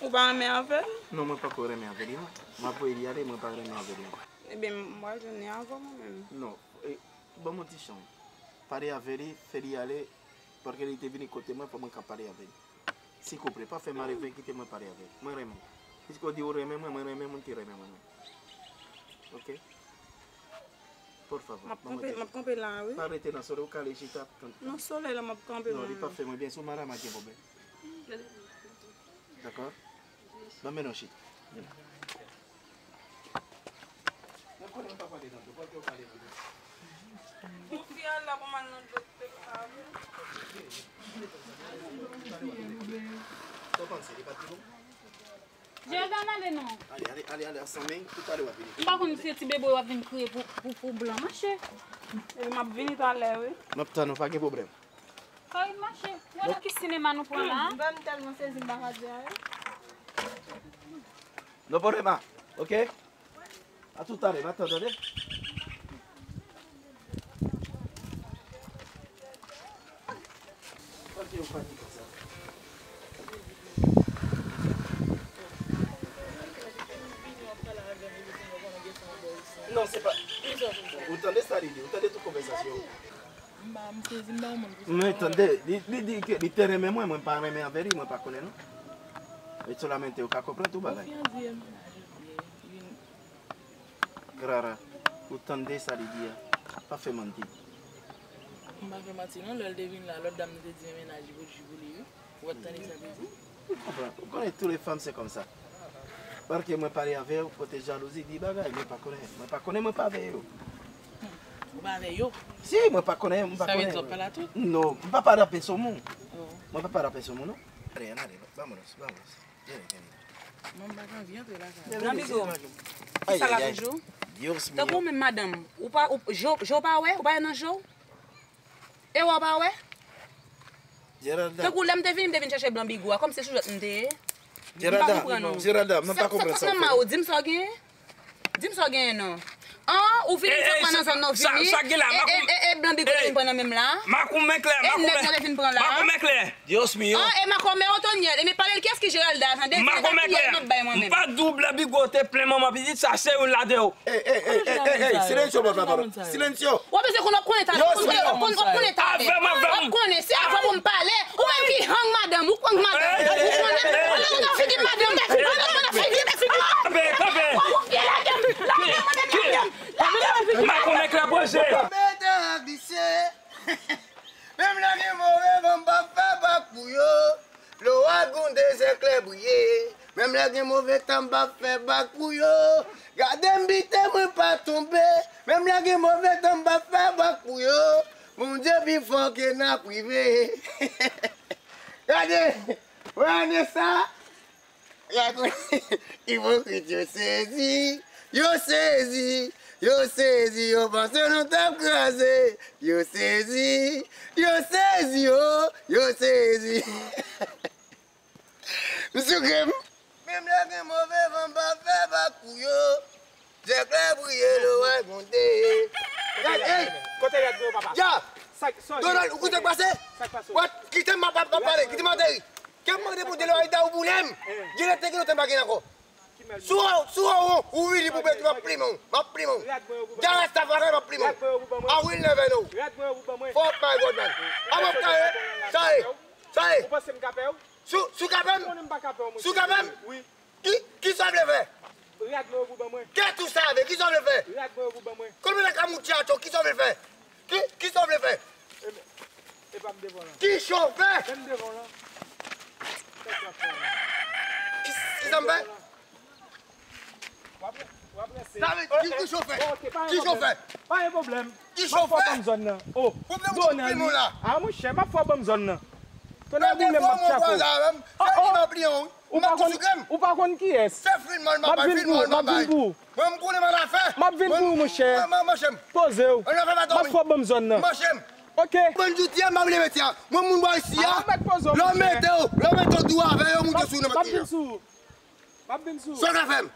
Ou pa renmen avè l? Non, mwen pako renmen avè li non. M ap voye li ale, mwen pa renmen avè li non. Ebyen, m pral jwenn li avè w mwen menm. Non, e, ban m yon ti chan. Pale avè li, fè li ale, paske li te vini kote mwen, fò mwen ka pale avè li. Silvouplè, pa fè m ale, ven kite mwen pale avè li. Mwen renmen w. Piske w di ou renmen mwen, mwen renmen moun ki renmen mwen menm. Ok? Por favor, ban mwen ti chan. M ap kanpe la, wi. Pa rete nan solèy, ou ka ale chita, tann. Nan solèy la, m ap kanpe mwen menm. Non, li pa fè mwen byen, sou madanm ak gen pwoblèm. Dakò? Ban m mennen w chita. Vin la. Mwen konnen mwen pa pale nan do, paske w pale nan do. Pou fi a la pou m al nan do, te ka vle. Sa w panse, li pa t pi bon? Jèdan ale non. Ale, ale, ale, ale, ansanm, men, toutalè w ap vini. M pa konn si se ti bebe w ap vin kriye pou, pou, pou blan, mache. Epi m ap vini talè, wi. M ap tann ou, pa gen pwoblèm. Kay mache. Wè nan ki sinema nou pran la? M tèlman sezi, m pa ka di anyen. No problema, ok? A toutalè, m ap tann, tande? Ok, ou pa di konsa. Non, se pa. Ou tande sa li di, ou tande tout konvèsasyon. M pa, m sezi, m pa yon moun pou sa. Men tande, li, li di ke li te renmen mwen, mwen pa renmen avè li, mwen pa konnen non. E solamente ou ka konprann tout bagay. Konfyans li, m pa renmen li. Rara, ou tande sa li di a? Pa fè manti. M pa fè manti non, lè l te vin la, lòt dam nan te di men mennaj li pou di pou li, wi. Ou pa t tande sa l te di? Ou konprann, ou konnen toutes les femmes c'est comme ça. Paske mwen pale avè yo, kote jalouzi, di bagay, mwen pa konnen, mwen pa konnen, mwen pa avè yo. Ou pa avè yo? Si, mwen pa konnen, mwen pa konnen. Sa vle di w ap pale a tout? Non, mwen pa pale a pèsonn moun. Oh. Mwen pa pale a pèsonn moun, non. Ale, ann ale, non. Vámonos, vámonos. Vini, vini. Mwen pa t anvi antre lakay. Gran Bigo, kisa l ap toujou? Tankou ou menm madanm, ou pa, ou, je w, je w pa wè, ou pa wè nan je w? E w pa wè? Geralda. Tankou lè m te vini, m te vin chèche blan Bigo a, kòmsi se sou jwèt m te ye. M pa konprann ou. Geralda, mwen pa konprann sa w fè. Sa k nan men w, di m sa w genyen. Di m sa w genyen non. An, ou vini m fè pran nan zòn nan, ou vini. E, e, e, e blan Bigo te vin pran nan men m la. Makoumen klè, e nèg nan te vin pran la. Makoumen klè. Dios mío. An, e makomè Otonyèl, e men pale l kiyès ki Geralda, tande? Makomè klè. M pa di w blan Bigo te plen manman pitit, sa se youn ladan yo. Ey, ey, ey, ey, ey, ey, silencio, por favor. Silencio. W ap bezwen konn w ap konnen talè. Dios mío. W ap konnen talè. Avè m, avè m. W ap konnen, se avè w pou m pale. Ou menm ki hang madanm, ou hang madanm. Ou konnen, ou konnen figi madanm. Ou konnen figi, figi. Kanpe, kanpe. Ou fè lage m, lage m, lage m. Makomè klè pwoze. Mete an glise. Menm lè gen move van, m pa fè bak pou yo. Lowal gwonde, zèklè briye. Menm lè gen move tan, m pa fè bak pou yo. Gade m bite, mwen pa tonbe. Menm lè gen move tan, m pa fè bak pou yo. Bondye pi fò ke n ap rive. Gade, wè ane sa. Ipokrit yo sezi, yo sezi, yo sezi, yo panse nou t ap kraze. Yo sezi, yo sezi, o, yo sezi. M sou grenn. Menm lè gen move van, m pa fè bak pou yo. Zèklè briye, lowal gwonde. Ey, ey. Kote rad mwen yo, papa? Ya. Donald, ou koute k pase? Sa k pase? Wè, kite m ap, ap, ap pale, kite m ateri. Kè m mande Bondye lè w al da ou boule m. Gen lè te gen lontan m pa gen ankò. Si w, si w, ou vini pou bèt, m ap plimen w, m ap plimen w. Dja rès ta fè m ap plimen w. I will never know. Fuck my God, man. Ap ap kare. Sa e. Sa e. Si w, si w ka pè m. Si w ka pè m. Ki, kisa w vle fè? Rad mwen yo pou ban mwen. Kèt ou save, kisa w vle fè? Rad mwen yo pou ban mwen. Kòm nan ka moutyato, kisa w vle fè? Ki, kisa w vle fè? E, e pa m devan lan. Kisa w fè? Menm devan lan. Kisa m fè? W ap, w ap rense. Sa vle di, ki, kisa w fè? Bon, ok, pa gen pwoblèm. Kisa w fè? Pa gen pwoblèm. Kisa w fè? M ap fè w ban m zòn nan. Oh, pwoblèm ou sou pye mwen la. Ah, monchè, m ap fè w ban m zòn nan. Tonnè boule m, m ap tchapo. Oh, oh. Ou pa konn, ou pa konn kiyès. M ap vin pou ou, m ap vin pou ou. Mwen, m konnen mwen afè. M ap vin pou ou, monchè. Poze w. M ap fè w ban m zòn nan. Ok. Bann zouti a, m ap leve ti a. Mwen, moun bò isi a. Lè w mete w, lè w mete w dou avè yo, moute sou nan mati a. M ap vin sou ou. M ap vin sou ou. Sa w ka fè m?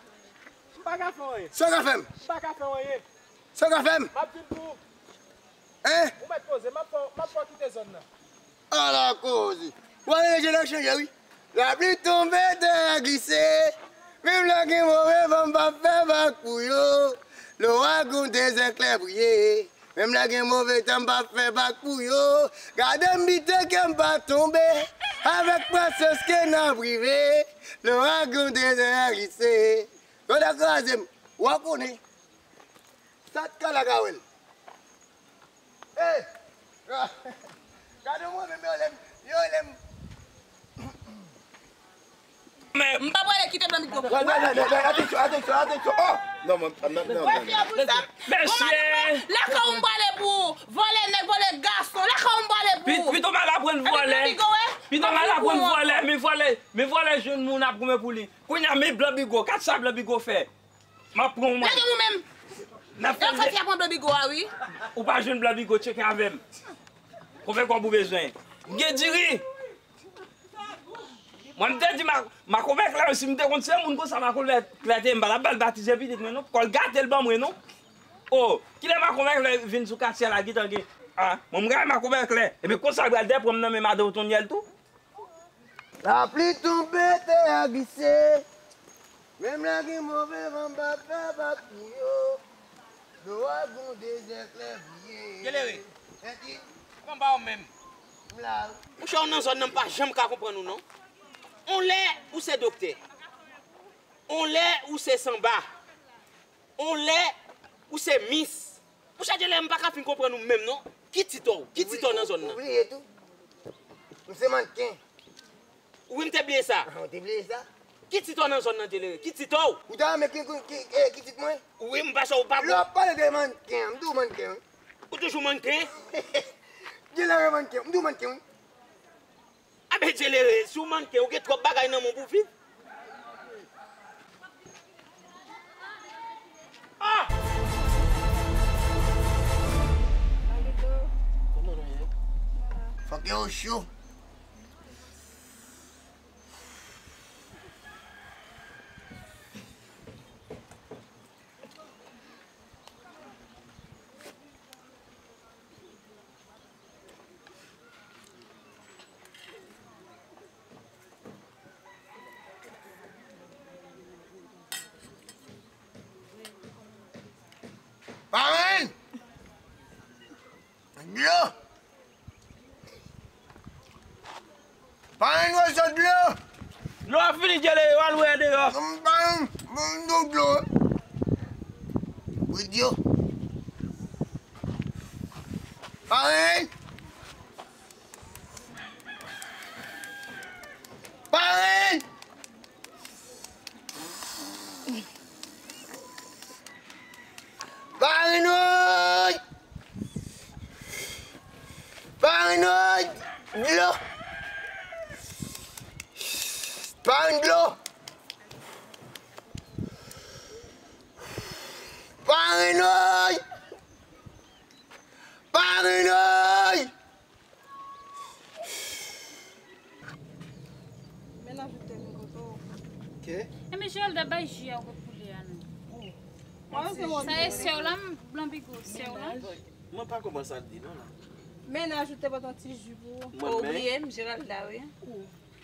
M pa ka fè w anyen. Sa w ka fè m? M pa ka fè w anyen. Sa w ka fè m? M ap vin pou ou. Hein? Ou mèt poze, m ap fè w, m ap fè w kite zòn nan. Ala koze. Bon, ale, je nan chanje, wi. Lapli tonbe, tè a glise. Menm lè gen move van, m p ap fè vag pou yo. Loragon dezè klè briye. Menm lè gen move tan, m p ap fè vag pou yo. Gade m bite, kè m pa tonbe. Avèk pasyans ke n ap rive. Loragon dezè a glise. Yo ta kraze m. W a konnen. Sa t ka la ka wè l. Ey! Gade mwen menm yo lè m, yo lè m. Men, m pa prale kite blan Bigo. Atansyon, atansyon, atansyon. Oh! Non, non, non, non. Wè fi a pou sa. Mesye! Lakay ou m prale pou ou. Vòlè nèg, vòlè gason. Lakay ou m prale pou ou. Pito m al aprann vòlè. Pito m al aprann vòlè. Men vòlè, men vòlè jwenn moun ap goumen pou li. Kounye a, men blan Bigo. Gad sa blan Bigo fè. M ap pran w mwen. Lage m ou menm. N ap fè. Yo fè fi a pran blan Bigo a, wi. Ou pa jwenn blan Bigo, tcheke avè m. Konbyen kòb ou bezwen? M gen diri. Mwen, m te di ma, makonbè klè, si m te konn se moun konsa makonbè klè te ye, m pa t ap ba l batize pitit mwen, non. Kò l gate l ban mwen, non. O, kilè makonbè klè vin sou katye a la, gentan gen. A, mwen, m rayi makonbè klè. Ebyen, konsa l pral dèpranm nan men madan Otonyèl tou. Lapli tonbe, tè a glise. Menm lè gen move van, m p ap fè vag pou yo. Dlo a gon dezè klè briye. Djelere. Mèt li. Kòman ba w menm? M la wi. Monchè, ou nan zòn nan, m pa janm ka konprann ou non. On lè ou se doktè. On lè ou se sanba. On lè ou se mis. Monchè Djelere, m pa ka fin konprann ou menm non. Ki tit ou? Ki tit ou nan zòn nan? Ou bliye tou. M se mannken. Wi, m te bliye sa. Ou te bliye sa? Ki tit ou nan zòn nan, Djelere? Ki tit ou? Ou ta renmen ki, ki, ki, eh, ki tit mwen? Wi, m pa sa ou pa bon. Lè w ap pale de mannken, m di w mannken wi. Ou toujou mannken? Djelere mannken, m di w mannken wi. Abe Djelere, si w mannken, ou gen twòp bagay nan men w pou w viv. Ah! Fòk yo cho. Parenn! Dlo! Parenn, wè sot dlo! Dlo a fini, Djelere, yo al wè deyò. M pa yon, m yon dlo. Wi, dlo. Parenn! Parenn! Parenn woy! Parenn woy! Dlo! Parenn dlo! Parenn woy! Parenn woy! Mennaj ou te vin kote w. Ke? Enben, Geralda bay ji a kot poulè a non. Sa e sè w la, m, Blan Bigo, sè w la. Mennaj. Mwen pa konprann sa l di non la. Mennaj ou te pote yon ti ji pou ou. Mwen menm? Ou bliye m, Geralda, wi.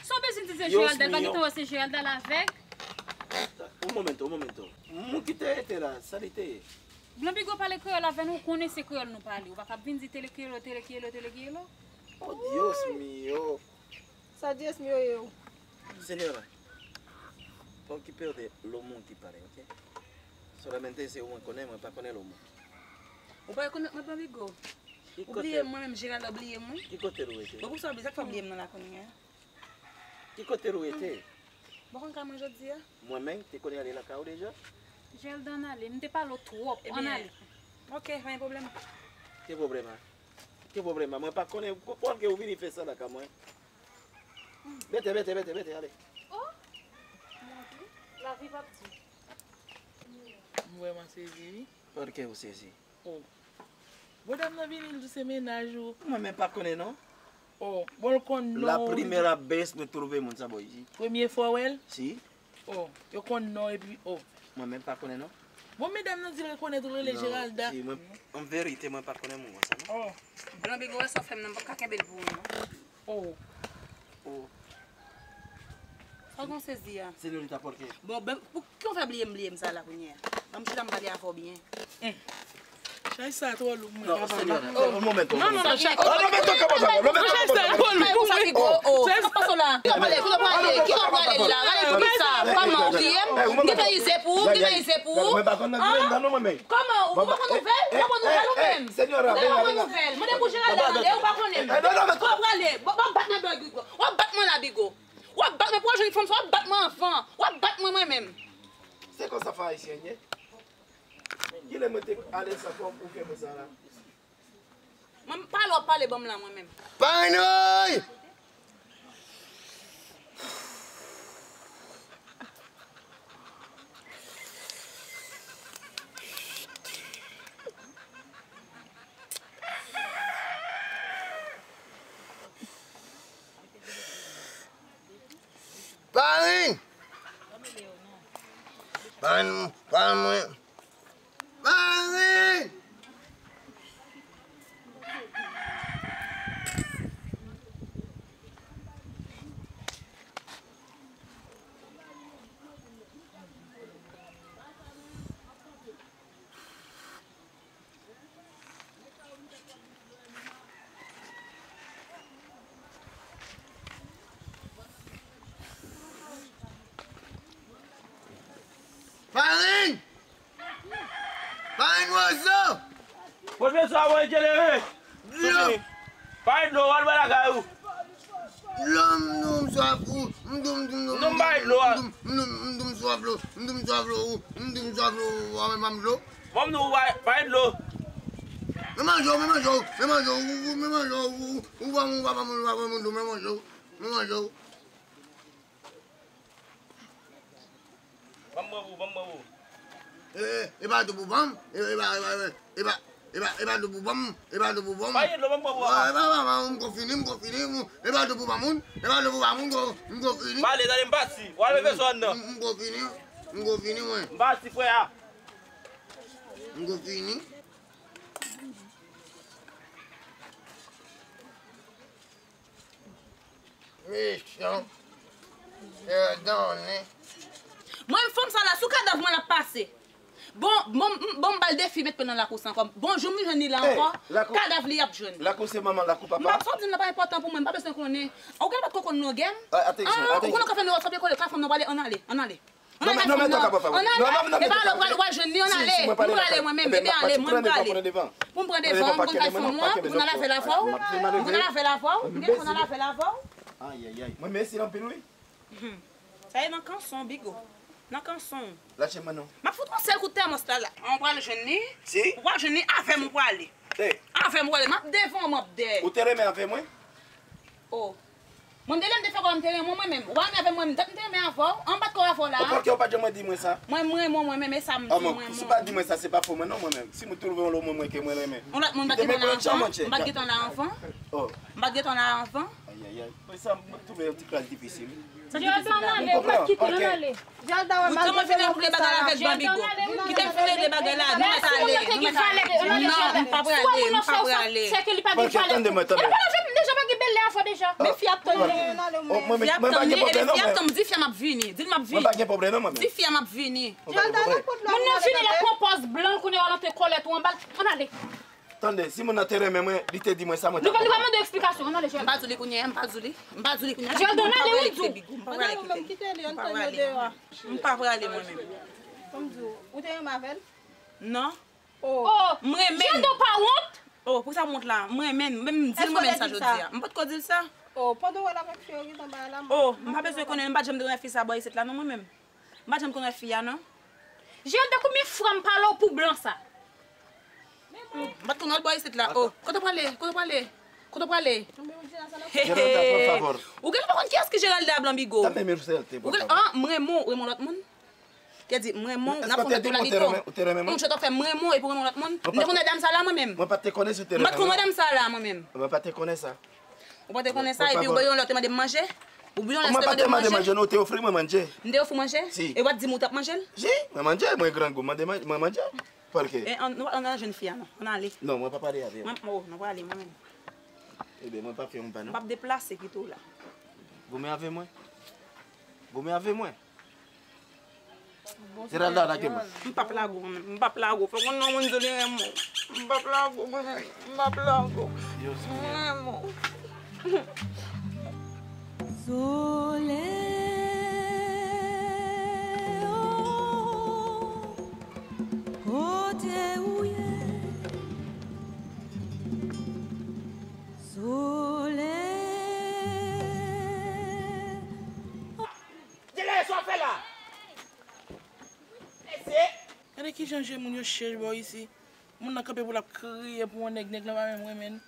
Sa w bezwen di se Geralda, l pa gentan wè se Geralda l avèk. Un momento, un momento. Moun ki te rete la, sa li te ye? Blan Bigo pale kreyòl avè nou, ou konnen se kreyòl nou pale. Ou pa kab vin di telekyelo, telekyelo, telekyelo. Oh, Dios mío. Sa Dios mío ye ou? Senyora. Okipe w de Lomon ki pale, oke? Solamente se ou mwen konnen, mwen pa konnen Lomon. Ou pa rekonèt mwen, Blan Bigo? Ou bliye mwen menm, Geralda bliye mwen? Ki kote l ou rete? Bon, poukisa w bliye? Sa k fè w bliye m nan la kounye a? Ki kote l ou rete? Bon, konn ka mwen jodi a? Mwen menm, te konnen ale lakay ou deja? Geralda, ann ale. M te pale w twòp. Ann ale. Oke, pa gen pwoblèm. Ki pwoblèm a? Ki pwoblèm a? Mwen pa konnen, kòman ke ou vini fè sa lakay mwen? Mete, mete, mete, mete, ale. Oh! Mon Dieu, lavi p ap di. M vrèman sezi, wi. Pòkè ou sezi? Oh. Bon, dam nan vini, l di se mennaj ou. Mwen menm pa konnen, non. Oh, bon, l konn non w. La primera vez mwen twouve moun sa bò isit. Premye fwa w wè l? Si. Oh, yo konn non epi, oh. Mwen menm pa konnen, non. Bon, medam nan di l rekonèt ou, l rele Geralda. Non, si, mwen, an verite, mwen pa konnen moun konsa, non. Oh. Blan Bigo, wè sa w fè m nan, m p ap ka kenbe l pou ou, non. Oh. Oh. Sa w gen sezi a? Señorita, ¿por qué? Bon, ben, pou ki w fè bliye m, bliye m sa la kounye a? Ban m chita m pale avè w byen. Chay sa twò lou pou mwen, papa. Non, señora, un momento, un momento. Non, non, non, chay. Un momento, ¿cómo estamos? Un momento, chay sa twò lou pou mwen. Chay sa twò lou pou mwen. Ki w ap pase la? Ki w ap pale? Ki w ap pale? Ki w ap pale la? Gade pou ki sa? Kòman ou bliye m? M gentan ize pou ou, m gentan ize pou ou. Mwen pa konn nan grenn nan non, mwen menm. Kòman? Ou pa konn nouvèl? Ou pa konn nouvèl ou menm? Señora, venga, venga. Mande pou Geralda tande, ou pa konnen. Kote w prale? W ap bat nan bèl Bigo. W ap bat mwen la, Bigo. W ap bat mwen pou w jwenn fanm sa, w ap bat mwen anvan. W ap bat mwen mwen menm. Se konsa fanm ayisyen ye. Kilè mwen te ale sa fò ou fè mwen sa la? Mwen pale w ap pale ban m la mwen menm. Panoy! Parin! Parin, parin mwen. Parin! Parin! Parin Wozo! Pwofesè, mwen te leve. Dlo! Bay dlo, w al bwè lakay ou. Dlo, m di w m swaf ou. M di w, m di w, m di w, m di w, m di w, m swaf dlo. M di w m swaf dlo ou. M di w m swaf dlo ou. Ou pa ban m dlo? Ban m di w, bay, bay dlo. Men manje w, men manje w, men manje w, ou, ou, men manje w, ou, ou pa, ou pa ban m, ou pa ban m dlo, men manje w, men manje w. Ban m bwè pou ou, ban m bwè pou ou. E, e, e pa dlo pou ban m, e, e pa, e pa, e pa, e pa, e pa dlo pou ban m, e pa dlo pou ban m. Pa gen dlo, ban m bwè pou ou. E pa, e pa, e pa, m gon fini, m gon fini, m, e pa dlo pou ban moun, e pa dlo pou ban moun, m gon, m gon fini. Pale, tande m pati, w al mete sou anndan. M, m gon fini, m gon fini, mwen. M pati, frè a. M gon fini. Mechan. Pèdone. Mwen, fanm sa la, sou kadav mwen l ap pase. Bon, bon, m, bon, m ba l defi met pye nan lakou sa ankò. Bon, jou m jwenn li la ankò, kadav li y ap jwenn. Lakou se manman, lakou papa. M pa, sa w di m nan pa enpòtan pou mwen, m pa bezwen konnen. Ou gen dwa pa t ko konn non, gen? Atansyon, atansyon. Ou konnen w ka fè nou, w ap kole ka fanm nan, w ale, ann ale, ann ale. Non, men, non, men, tòk ap fè. Ann ale, e pa lè w pral, w pral jwenn li, ann ale. Mwen prale, mwen menm, ebyen ale, mwen prale. Pou m pran devan, pou m pran devan, pou m pran devan, pou m pran devan, pou m pran devan avè l avè w. Pou m pran avè l avè w, m gen pou m pran avè l avè w. Ayayay, mwen mesi anpil wi. Sa e nan kanson, Bigo. Nan kanson. Lache mwen non. M ap fout yon sèl kout tèmòs la, la. An pral jwenn li. Si? Ou pral jwenn li avè m ou prale. Avè m ou prale. M ap devan, m ap dèyè. Ou te renmen avè mwen? Oh. Mwen, de lè m te fè kò m te renmen mwen menm. Ou pa renmen avè mwen menm. Dat m te renmen avè w. An bat kò avè w la. Ou pa, ou pa janm di mwen sa. Mwen, mwen, mwen, mwen menm, e sa m di mwen, mwen. Si w pa di mwen sa, se pa fò mwen non, mwen menm. Si mwen twouve yon lòt moun mwen ke mwen renmen. Yon lòt moun m pa t gentan la anvan. M pa t gentan la anvan. Oh. M pa t gentan la anvan. Ayayay. Mwen sa, mwen twouve yon ti kras difisil. Sa difisil la. Ou konpran? Kite l ale. Ou tèlman fin regle bagay la avèk Blan Bigo. Kite l fin regle bagay la, nou mèt ale, nou mèt ale. Non, m pa prale, m pa prale. Tande mwen, tande. Deja pa gen bèl lè avè w deja. Men fi ap tann li. Fi ap tann li, e fi ap tann, di fi a m ap vini. Di l m ap vini. Di fi a m ap vini. Moun nan vini la pran pòz blan, kounye a w al antre kòlèt ou anba l. Ann ale. Tande, si moun nan te renmen mwen, li te di mwen sa mwen t ap konprann. Nou pa, nou pa mande eksplikasyon, ann ale, Jèl. M pa di w li kounye a, m pa di w li. M pa di w li kounye a. Jèl, ann ale, wi, di. M pa prale kite. M pa prale kite. M pa prale. M pa prale mwen menm. Kòm di w, ou te renmen avè l? Non. Oh. M renmen l. Jèl, ou pa wont? Oh, poukisa m wont la? M renmen l. Menm m di l, mwen menm sa jodi a. M potko di l sa. Oh, pandan w wè l avèk fi yo ki t anba a la, m... Oh, m pa bezwen konnen, m pa t janm te konn wè fi sa bò isit la non, mwen menm. M pa t janm konn wè fi a non. Jèl, de konbyen fwa m pale w pou blan sa? M pa t konn wè l bò isit la. Oh, kote w prale? Kote w prale? Kote w prale? Geralda, por favor. Ou genlè pa konn kiyès ki Geralda blan bigo? Dame mi suerte, por favor. Ou genlè, ah, m renmen w, renmen w lòt moun? Kè di, m renmen w, n ap fè yon lòt tou la ki tou. Ou te renmen mwen? Ou te renmen mwen? Ou te fè m renmen w epi w renmen yon lòt moun? M te konn wè dam sa la mwen menm. Mwen pa t te konnen si w te renmen mwen. M pa t konn wè dam sa la mwen menm. Mwen pa t te konnen sa. Mwen pa t te konnen sa epi w bay yon lè w te mande m manje? Ou bay yon lè w te mande m manje? Mwen pa t te mande manje, non, ou te ofri mwen manje. M te ofri w manje? Si. E w pa t di m ou t ap manje l? Si, mwen manje, mwen grangou, mande manje, mwen manje. Pòlke? E, ann, nou, ann al jwenn fi a non. Ann ale. Non, mwen pa pale avè w. Mwen, oh, nou prale mwen menm. Ebyen, mwen pa fè yon pa non. M p ap deplase kite w la. Goumen avè mwen. Goumen avè mwen. Geralda, lage mwen. M p ap lage w, mwen menm. M p ap lage w. Fò konn nan moun di li renmen w. M p ap lage w, mwen menm. M p ap lage w. Dios mío. Mwen renmen w. Solèy, oh, kote ou ye? Solèy. Genlè sa w fè la? Mesye! Gade kijan je moun yo chèch bò isi. Moun nan kanpe pou l ap kriye pou yon nèg, nèg lan pa menm renmen l.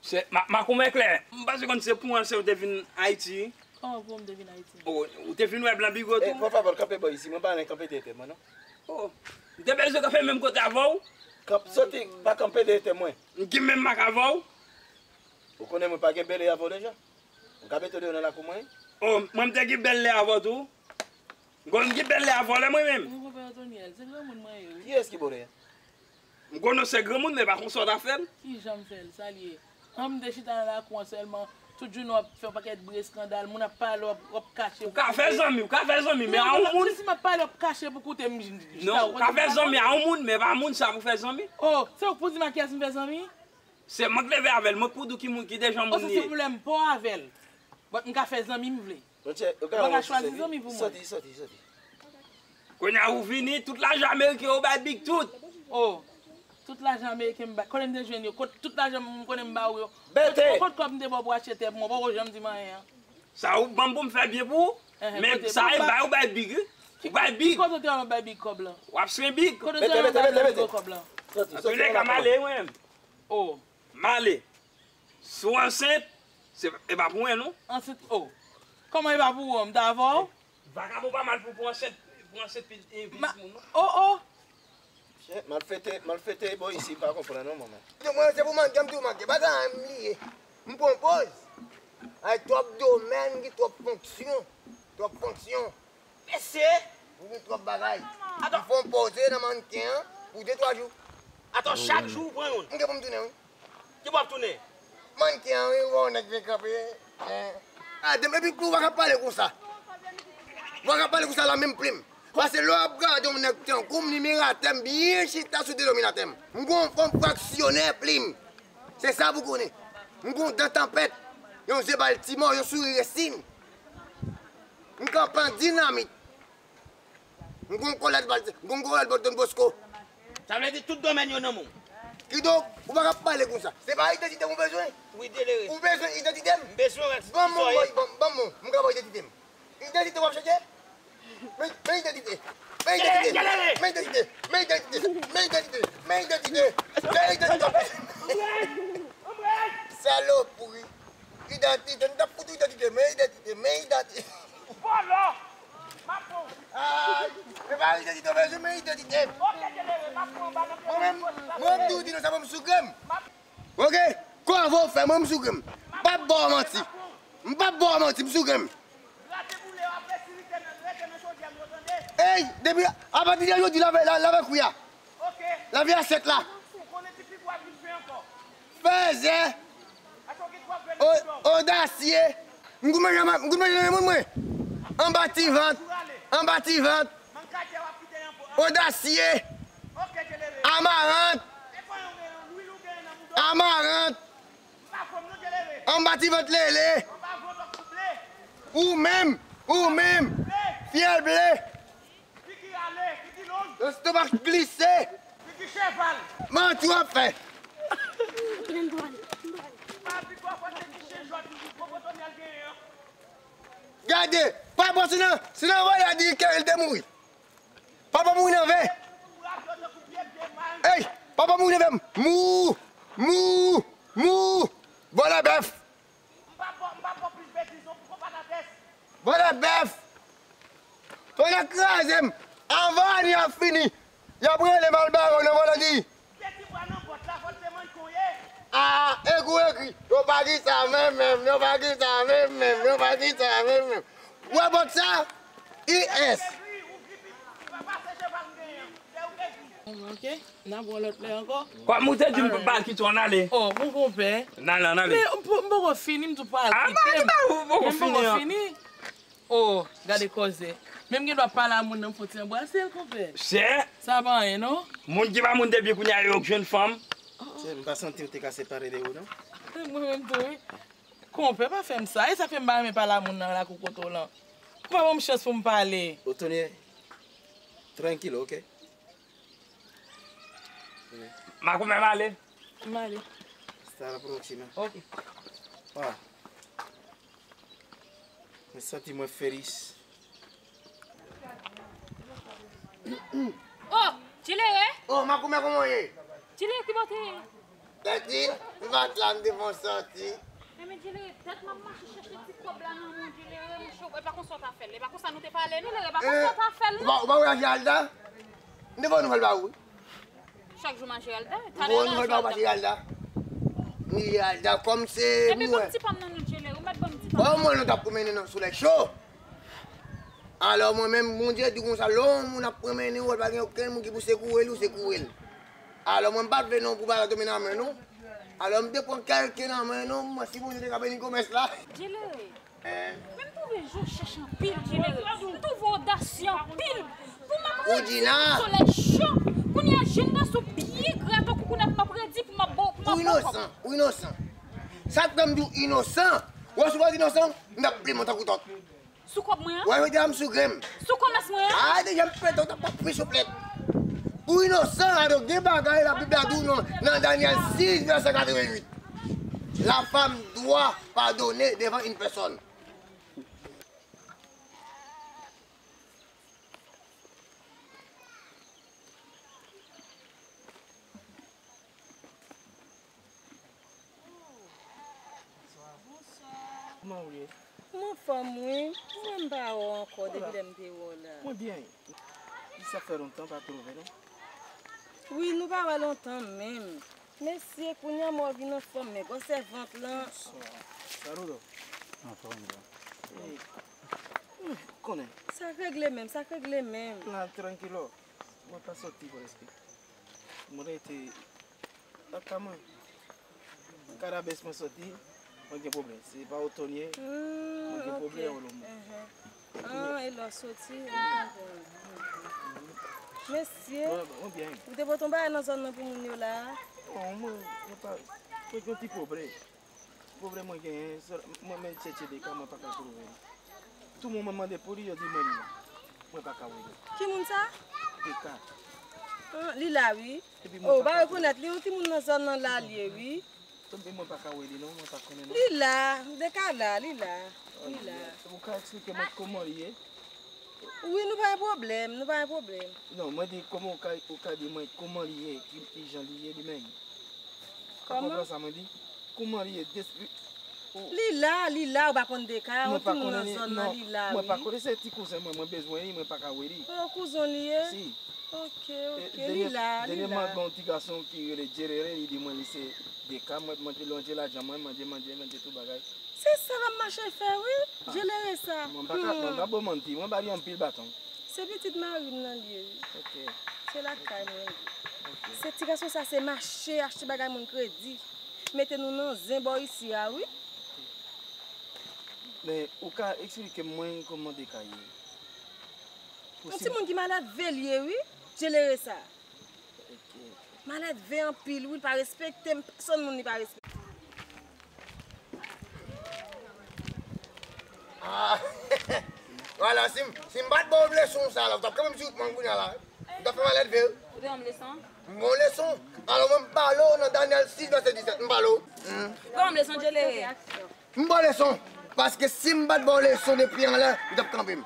Se, ma, makoumè klè. M panse konn se pou anse ou te vin Ayiti. Kòman pou m te vin Ayiti? Oh, ou te vin wè blan bigo tou? Eh, por favor, kanpe bò isi. Mwen pa renmen kanpe dèyè tèt mwen, non. Oh, m te bezwen kanpe menm kote avè w. Kanp, soti, pa kanpe dèyè tèt mwen. M gen menm mak avè w. Ou konnen mwen pa gen bèlè avè w deja? M ka mete w deyò nan lakou mwen, wi. Oh, mwen m te gen bèlè avè w tou. M konn gen bèlè avè w la mwen menm. Mon konpè Otonyèl, se granmoun mwen ye, wi. Kiyès ki bòlè a? M konnen w se granmoun, men pa konsa w ta fè l. Kijan m fè l? Sa l ye? An m te chita nan lakou an sèlman, tout jounen w ap fè yon pakèt bri eskandal, moun ap pale, w ap, w ap kache pou koute. Ou ka fè zanmi, ou ka fè zanmi, men a yon moun. Si m ap pale, w ap kache pou koute m. Non, ou ka fè zanmi a yon moun, men pa moun sa pou fè zanmi. Oh, se ou k pou di m ak kiyès m fè zanmi? Se mwen k leve avè l, mwen k pou di w ki moun, ki dejan moun li ye. Oh, se, se pwoblèm pa w avè l. But m ka fè zanmi m vle. Mwen ka chwazi zanmi pou mwen. Soti, soti, soti. Kounye a ou vini, tout lajan ameriken yo bay big tout. Oh, tout lajan ameriken m bay. Kote m te jwenn yo? Kot tout lajan m konnen m ba ou yo? Bete! Kot, kot kòb m te ba w pou achte tè pou mwen? Ou poko janm di m anyen an. Sa ou ban m pou m fè byen pou ou, men sa e bay ou bay big, wi. Ou bay big. Kote w te wè m ap bay big kòb lan? W ap swen big. Kote w te wè m ap bay big kòb lan? Antounen ka m ale mwen menm. Oh. M ale. Si w ansent, se, e pa pou mwen, non. Ansent, oh. Kòman e pa pou ou, m ta avè w? Vakabon pa mal pou, pou ansent, pou ansent pi, e, pitit moun, non. Oh, oh. Chè, malfete, malfete, bò isi, pa konprann, non, manman. Mwen, se pou manke, m tou manke. Bagay m li ye. M pran poz. Ay, twòp domèn, gen twòp fonksyon. Twòp fonksyon. Mesye! Ou gen twòp bagay. Atann. Ou fè yon poze nan mannken an pou de twa jou. Atann, chak jou ou pran youn. M gen pou m tounen, wi. Ki bò w ap tounen? Mannken an, wi, ou wè yon nèg vin kanpe. Eh. Gade m, epi ou pa ka pale konsa. Ou pa ka pale konsa la menm plim. Paske lè w ap gade yon nèg tankou m, nimeratè m byen chita sou denominatè m. M gon fanm fraksyonè plim. Se sa pou konnen. M gon dan tanpèt. Yon zye Baltimò, yon souri resin. M kanpe an dinamit. M gon kòlèt bal, m gon kòlèt bòt Don Bosco. Sa vle di tout domèn yo nan men w. Kidonk, ou pa ka pale konsa. Se pa idantite m ou bezwen? Wi, Delere. Ou bezwen idantite m? M bezwen wè. Ban m, ban m, ban m, ban m, m ka ba w idantite m. Idantite w ap chèche? Men, men idantite. Men idantite. Men idantite. Men idantite. Men idantite. Men idantite. Men idantite. Salopri. Idantite, m t ap fout ou idantite, men idantite, men idantite. Vòlò! M ap pran w. Ay, e pa idantite w bezwen, men idantite. Oke, Delere, m ap pran w ba nan pye. Mwen menm, mwen m di w di non sa pou m sou grenn. Oke, kòve w fè, mwen m sou grenn. M p ap ba w manti. M p ap ba w manti, m sou grenn. Rate boule w ap resirite nan, rete nan chodyè m yo, tande? Ey, depi apati de jodi, lave, la, lave kwi a. Oke. Lave asyèt la. Ou konnen ti pigwa vin fen ankò. Fèzè. O-, odasye. M gout manje, m gout manje nan moun mwen. Anba ti vant. Anba ti vant. Odasye. Amarant. Amarant. Anba ti vant lele. Ou menm, ou menm. Fyèl ble. Lestomak glise. Manti w ap fè. Gade, papa se nan, se nan vòlè a di ke l te mouri. Papa mouri nan ven. Ey, papa mouri nan ven. Mou, mou, mou. Vòlè bèf. Vòlè bèf. Pandan kraze m, anvan ane a fini, y ap rele m al bare w nan vòlè di. Aa, e kou ekri, yo pa di sa menm menm, yo pa di sa menm menm, yo pa di sa menm menm. Ou wè bòt sa? I S. Ok, n ap wè lòt lè ankò. Kòm ou te di m pa kite w, n ale. Oh, bon konpè. N ale, n ale. Men m po- m poko fini, m tou pral kite m. Ah, m pa ou poko fini an. Oh, gade koze. Men m gen dwa pale a moun nan, m fon ti anbrase l, konpè. Chè. Sa pa anyen, non. Moun ki pa moun depi kounye a yo k jwenn fanm. Chè, m pa santi w te ka separe de ou, non. Mwen menm tou, wi. Konpè, pa fè m sa. E sa fè m pa renmen pale a moun nan lakou kote w lan. Ou pa ban m chans pou m pale. Otonye, trankilo, ok? Makomè, m ale. M ale. Hasta la próxima. Ok. Ah. Mwen santi mwen felis. Oh, Djelere! Oh, Makomè, kòman w ye? Djelere, ki bò w te ye? Tèt li, m pa t la, m te fè yon sòti. Enben, Djelere, dat m ap mache chèche ti kòb la nan men w, Djelere, monchè, e pa konsa w ta fè l, e pa konsa nou te pale, non, Djelere, e pa konsa w ta fè l, non. Ou pa, ou pa wè Geralda? M te ba w nouvèl ba ou wi. Chak jou m a Geralda, talè la Geralda. Ou wè nouvèl ba ou pa Geralda? Ni Geralda, kòm se mwen. Epi ban m ti pa m nan, non, Djelere, ou mèt ban m ti pa m nan. Bon, mwen, nou t ap pwomennen nan solèy cho. Alò, mwen menm, Bondye di konsa, lè yon moun ap pwomennen, ou wè l pa gen okenn moun ki pou sekoure l, ou sekoure l. Alò, mwen m pa t vle non pou bagay tonbe nan men nou. Alò, m te pran kèlke nan men nou, mwen si Bondye te ka beni komès la. Djelere, men m twouve je w chèch anpil, Djelere. M twouve w odasye anpil. Pou m ap redi sou solèy cho. Kounye a, jèn gason byen gra tankou kounye a pou m ap redi, pou m ap ba w, pou m ap ba w kòb. Ou inosan, ou inosan. Sa k fè m di w inosan? Ou wè si w pa t inosan, m t ap plimen w tankou tòt. Sou kòb mwen an? Wè, jodi a m sou grenn. Sou kòmès mwen an? A, deja m pete w t ap pran pri souflèt. Ou inosan, alò gen bagay Labib la di w nan, nan Danyèl sis, vèsè katreventuit. La femme doit pardonner devant une personne. Bonswa. Kòman w ye? M anfòm wi. Mwen m pa wè w ankò depi lè m te wè w la. Mwen byen. Sa fè lontan pa twouve nou. Wi, nou pa wè lontan menm. Mesye, kounye a m wè w vin anfòm, men gwosè vant lan. Bonswa. Saludo. Anfòm, bro. Ey. Ou konnen. Sa k regle menm, sa k regle menm. La, trankilo. Mwen pa sòti prèske. Mwen rete lakay mwen. Karabès mwen sòti, mwen gen pwoblèm. Se pa Otonye, mwen gen pwoblèm. Ah, e lè w sòti, m konprann. Mesye, ou te pote yon bagay nan zòn nan pou moun yo la a? Non, mwen, mwen pa, mwen gen yon ti pwoblèm. Pwoblèm mwen genyen, se mwen menm chèche Deka, mwen pa ka twouve li. Tou moun mwen mande pou li, yo di mwen li la. Mwen pa ka wè li. Ki moun sa? Deka. Ah, li la wi. Epi mwen pa ka wè li. Oh, ou pa rekonèt li, yon timoun nan zòn nan la li ye wi. Epi mwen pa ka wè li non, mwen pa konnen non. Li la, Deka la, li la. Li la. Ou ka eksplike mwen kòman li ye? Wi, nou pa gen pwoblèm, nou pa gen pwoblèm. Non, mwen di kòman ou ka, ou ka di mwen kòman li ye, ki, ki jan li ye li menm. Kòman? Ou konprann sa mwen di? Kòman li ye? Li la, li la, ou pa konn Deka, yon timoun nan zòn nan, li la wi. Mwen pa konnen, se ti kouzen mwen, mwen bezwen li, mwen pa ka wè li. Oh, kouzen w li ye? Si. Ok, ok, li la, li la. Dènyèman, gen yon ti gason ki rele Djelere, li di mwen li se Deka, mwen mande lonje lajan mwen, mande, mande, mande tout bagay. Se sa l ap mache fè wi, Djelere sa. Mwen pa ka, mwen pa ba w manti, mwen ba li anpil baton. Se pitit mari m nan li ye wi. Ok. Se lakay mwen li ye. Ok. Se ti gason sa se mache achte bagay moun kredi. Mete nou nan zen bò isi a wi. Men ou ka eksplike mwen kòman Deka ye? Yon timoun ki malelve li ye wi, Djelere sa. Ok, ok. Malèdve anpil, wi, l pa respekte m, pèsonn moun li pa respekte. Ah. Vwala, si m, si m pa t ba w leson sa la, ou t ap kanpe m sou wout mwen kounye a la. Ou t ap fè malèdve, wi. Ou te ban m leson? M ba w leson. Alò, mwen, m pale w nan Danyèl sis, vèsè disèt, m pale w. Hmm. Ou ban m leson, Djelere. M ba w leson. Paske si m pa t ba w leson depi anlè, ou t ap kanpe m.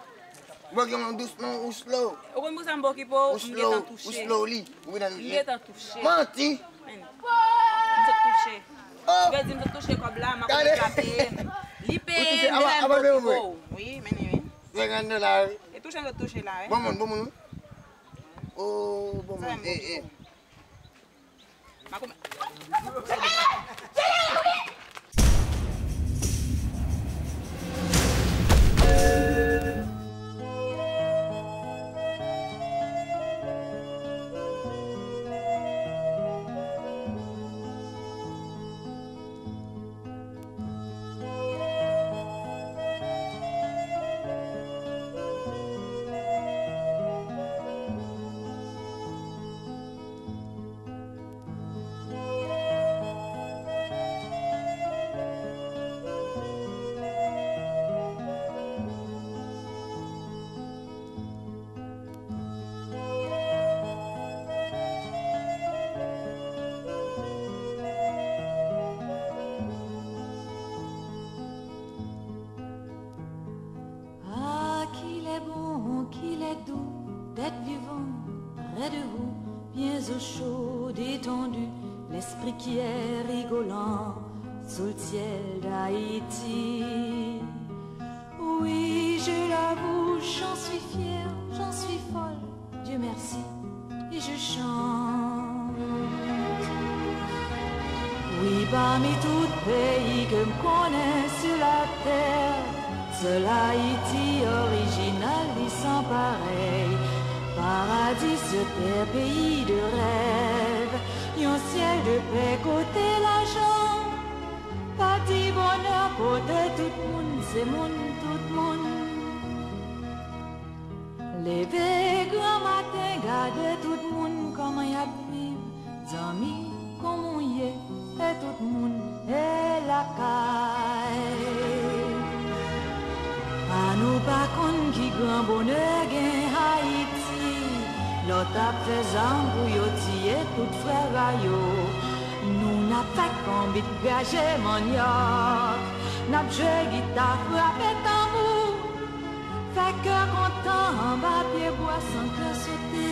Ou gen yon dousman, ou slow. Ou konn pou sa m pa okipe w, m gentan touche. Ou slow, ou slow li. Ou gentan touche. M gentan touche. Manti. Men, m sot touche. Oh! Ou vle di m sot touche kòb la, m a konnen l pa peye m. Li peye m, deja m pa okipe w. Wi, men wi. Senkant dola, wi. E touche m sot touche la, wi. Bon moun, bon moun, wi. Oh, bon moun. Eh, eh. Ah, qu'il est bon, qu'il est doux d'être vivant près de vous, bien au chaud, détendu, l'esprit qui est rigolant sous le ciel d'Haïti. Oui, je l'avoue, j'en suis fière, j'en suis folle. Dieu merci, et je chante. Wi, pami tout peyi ke m konnen sou latè, sèl Ayiti orijinal li san parèy. Paradis sur terre, pays de rêve, yon syèl de pè kote lajan pa di bonè pote tout moun, se moun tout moun. Leve granmaten, gade tout moun kòman y ap viv. Zanmi, kòman w ye? E tout moun e lakay. Ann nou pa konn ki gran bonè gen Ayiti. Lòt ap fè zam pou yo tiye tout frè pa yo. Nou n ap fè konbit, graje manyòk. N ap jwe gita, frape tanbou. Fè kè kontan anba pye bwa san kè sote.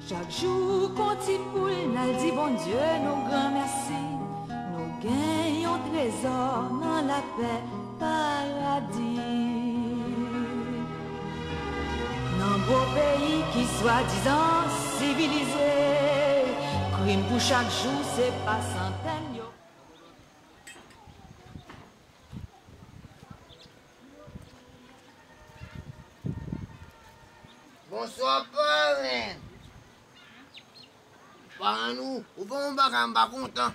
Chak jou kon ti poul n al di Bondye nou granmèsi. Nou gen yon trezò nan lapè paradi. Nan gwo peyi ki swadizan sivilize, krim pou chak jou se pa santèn yo. Bonswa, parenn. Parenn, ou, ou fè yon bagay, m pa kontan.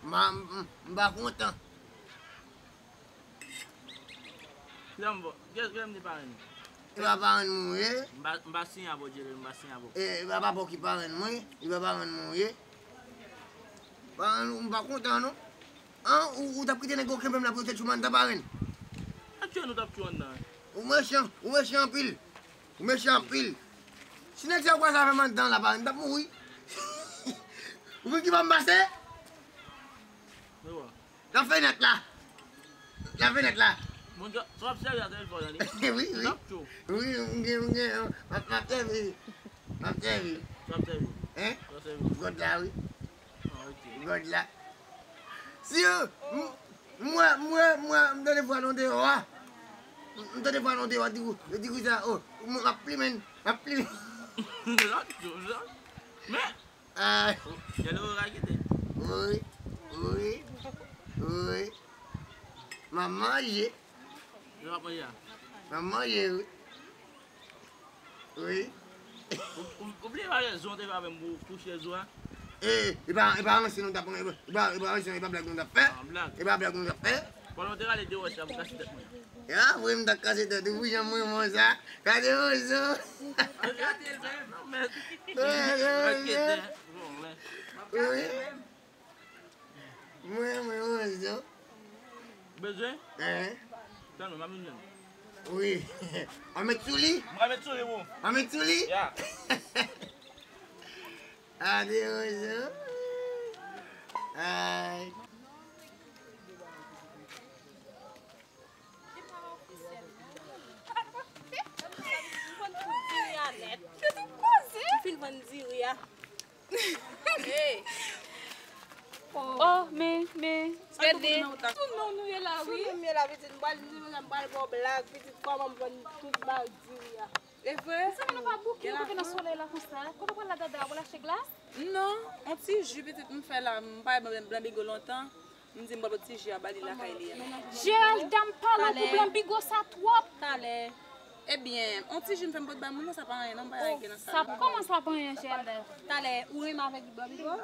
M pa, m, m pa kontan. Kiyès, kiyès m di parenn? E pa parenn mwen ye? M pa, m pa siyen avè w, Djelere, m pa siyen avè w. E, e pa papa w ki parenn mwen? E pa parenn mwen ye? Parenn, m pa kontan, non. An, ou, ou t ap kite nèg yo kenbe m la pou yo te tchouman anndan, parenn? Atchè, nou t ap tchou anndan. Ou mechan, ou mechan anpil. Ou mechan anpil. Si nèg sa yo kwaze avè m anndan la, parenn, m t ap mouri. Ou konn ki bò m pase? Nan fenèt la. Nan fenèt la. Moun sa w ap sèvi a telefòn nan, li? Wi, wi. L ap tchou. Wi, m gen, m gen, m ap, m ap sèvi. M ap sèvi. W ap sèvi? Hein? W ap sèvi? God la, wi. Ah, ok. God la. Si yo, m, m wè, m wè, m wè, m tande vwa nan deyò a. M, m tande vwa nan deyò a, di kou, di kou sa, oh, m, m ap plimen, m ap plimen. L ap tchou, l ap. Men, ah. Gade ou rakete. Wi, wi, wi. M ap manje. Ou ap manje a? M ap manje, wi. Wi. Ou, ou, ou bliye pa rezon te fè avè m pou, pou chèz ou a? E, e pa, e pa ranse nou t ap pran, e pa, e pa ranse, e pa blag nou t ap fè. Ah, blag. E pa blag nou t ap fè. Pandan w te rale de wòch la pou kase tèt mwen. Ya, vre m t ap kase tèt ou pou jan m renmen sa. Gade Rozo. Gade Rozo. Wi. Mwen, mwen, Rozo. Bezwen? Hein? Tann mwen, m ap vin jwenn. Wi. An met sou li? M ka met sou li pou. An met sou li? Ya. Ade Rozo. Ay. Li pa ofisyèl, non. M konn tout diri a nèt. Yo tout koze. M fin vann diri a. Hey. Oh, men, men. Gade. Sou nou nou ye la, wi. Sou nou m ye la, pitit. M pral, m pral ba w blag, pitit, kòman m vann tout bag diri a. E vre? Mezanmi, nou pa bouke, nou kanpe nan solèy la konsa. Kote w pral la, Dada? W al achte glas? Non, on ti ji pitit m fè la. M pa blan, blan bigo lontan. M di m pral pran ti ji a ba li lakay li a. Geralda, m pale w pou blan bigo sa twòp. Talè. Ebyen, on ti ji m fè m pot bay moun nan, sa pa anyen non, m pa gen nan sa non. Kòman sa pa anyen, Geralda? Talè, ou renmen avèk blan bigo?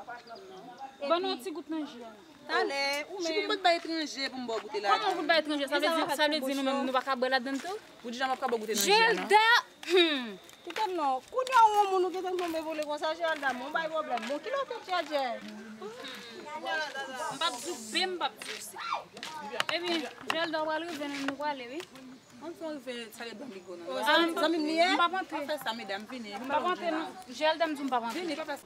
Ban nou on ti gout nan ji a. Talè, ou menm. Chipou m pot bay etranje pou m ba w goute ladan. Kòman goute bay etranje? Sa vle di, sa vle di nou menm nou pa ka bwè ladan tou? Ou di jan m ap ka ba w goute nan ji a non? Geralda, hmm. Kite m non. Kounye a ou yon moun ou gentan tonbe vole konsa, Geralda, men w bay pwoblèm. Bon, kilè w te tchètchè? M p ap di w B, m p ap di w C. Ebyen, Geralda, w pral rive, nou pral ale, wi. Ann fè yon rive salye blan bigo non. Oh, zanmi, zanmi m li ye? M p ap antre. Pa fè sa, medam, vini. M p ap antre non. Geralda, m di w m p ap antre. Vini, pa fè sa.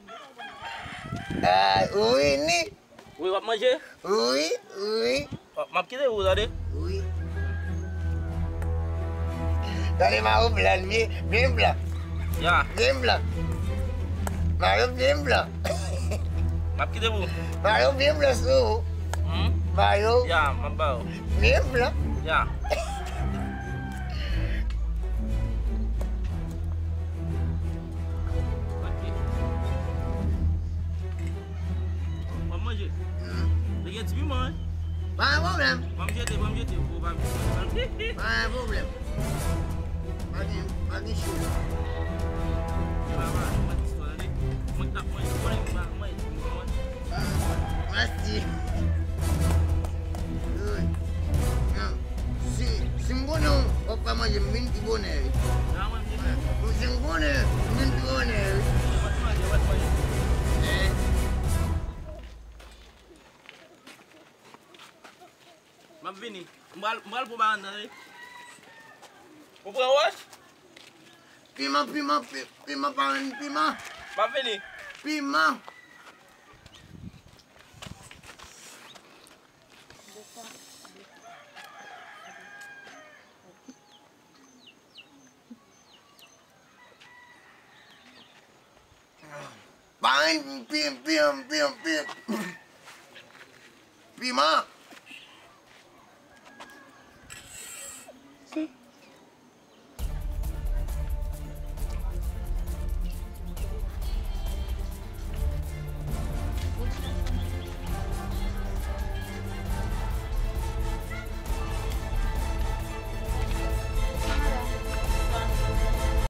Ah, Winnie. Wi, w ap manje? Wi, wi. M ap kite ou, tande? Wi. Tande, Mayo blan, byen, byen blan. Ya. Byen blan. Mayo byen blan. M ap kite ou. Mayo byen blan sou ou. Hmm? Mayo. Ya, m ap ba ou. Byen blan. Ya. Ok. W ap manje? Hmm. Li gen ti piman, wi. Pa gen pwoblèm. Ban m jete, ban m jete. Ou pa, pa gen pwoblèm. Pa gen, pa gen cho. Mwen t ap manje, mwen, mwen, mwen, mwen. Mèsi. Wi. Si, si m konnen w ap ka manje, m vin pi bonè, wi. Si m konnen, m vin pi bonè, wi. Eh. M ap vini. M pral, m pral pran bagay nan, wi. Ou pran wòch? Piman, piman, pi-, piman, pa renmen piman. M ap vini. Piman. Pa renmen pi-, pi-, pi-, pi-, piman.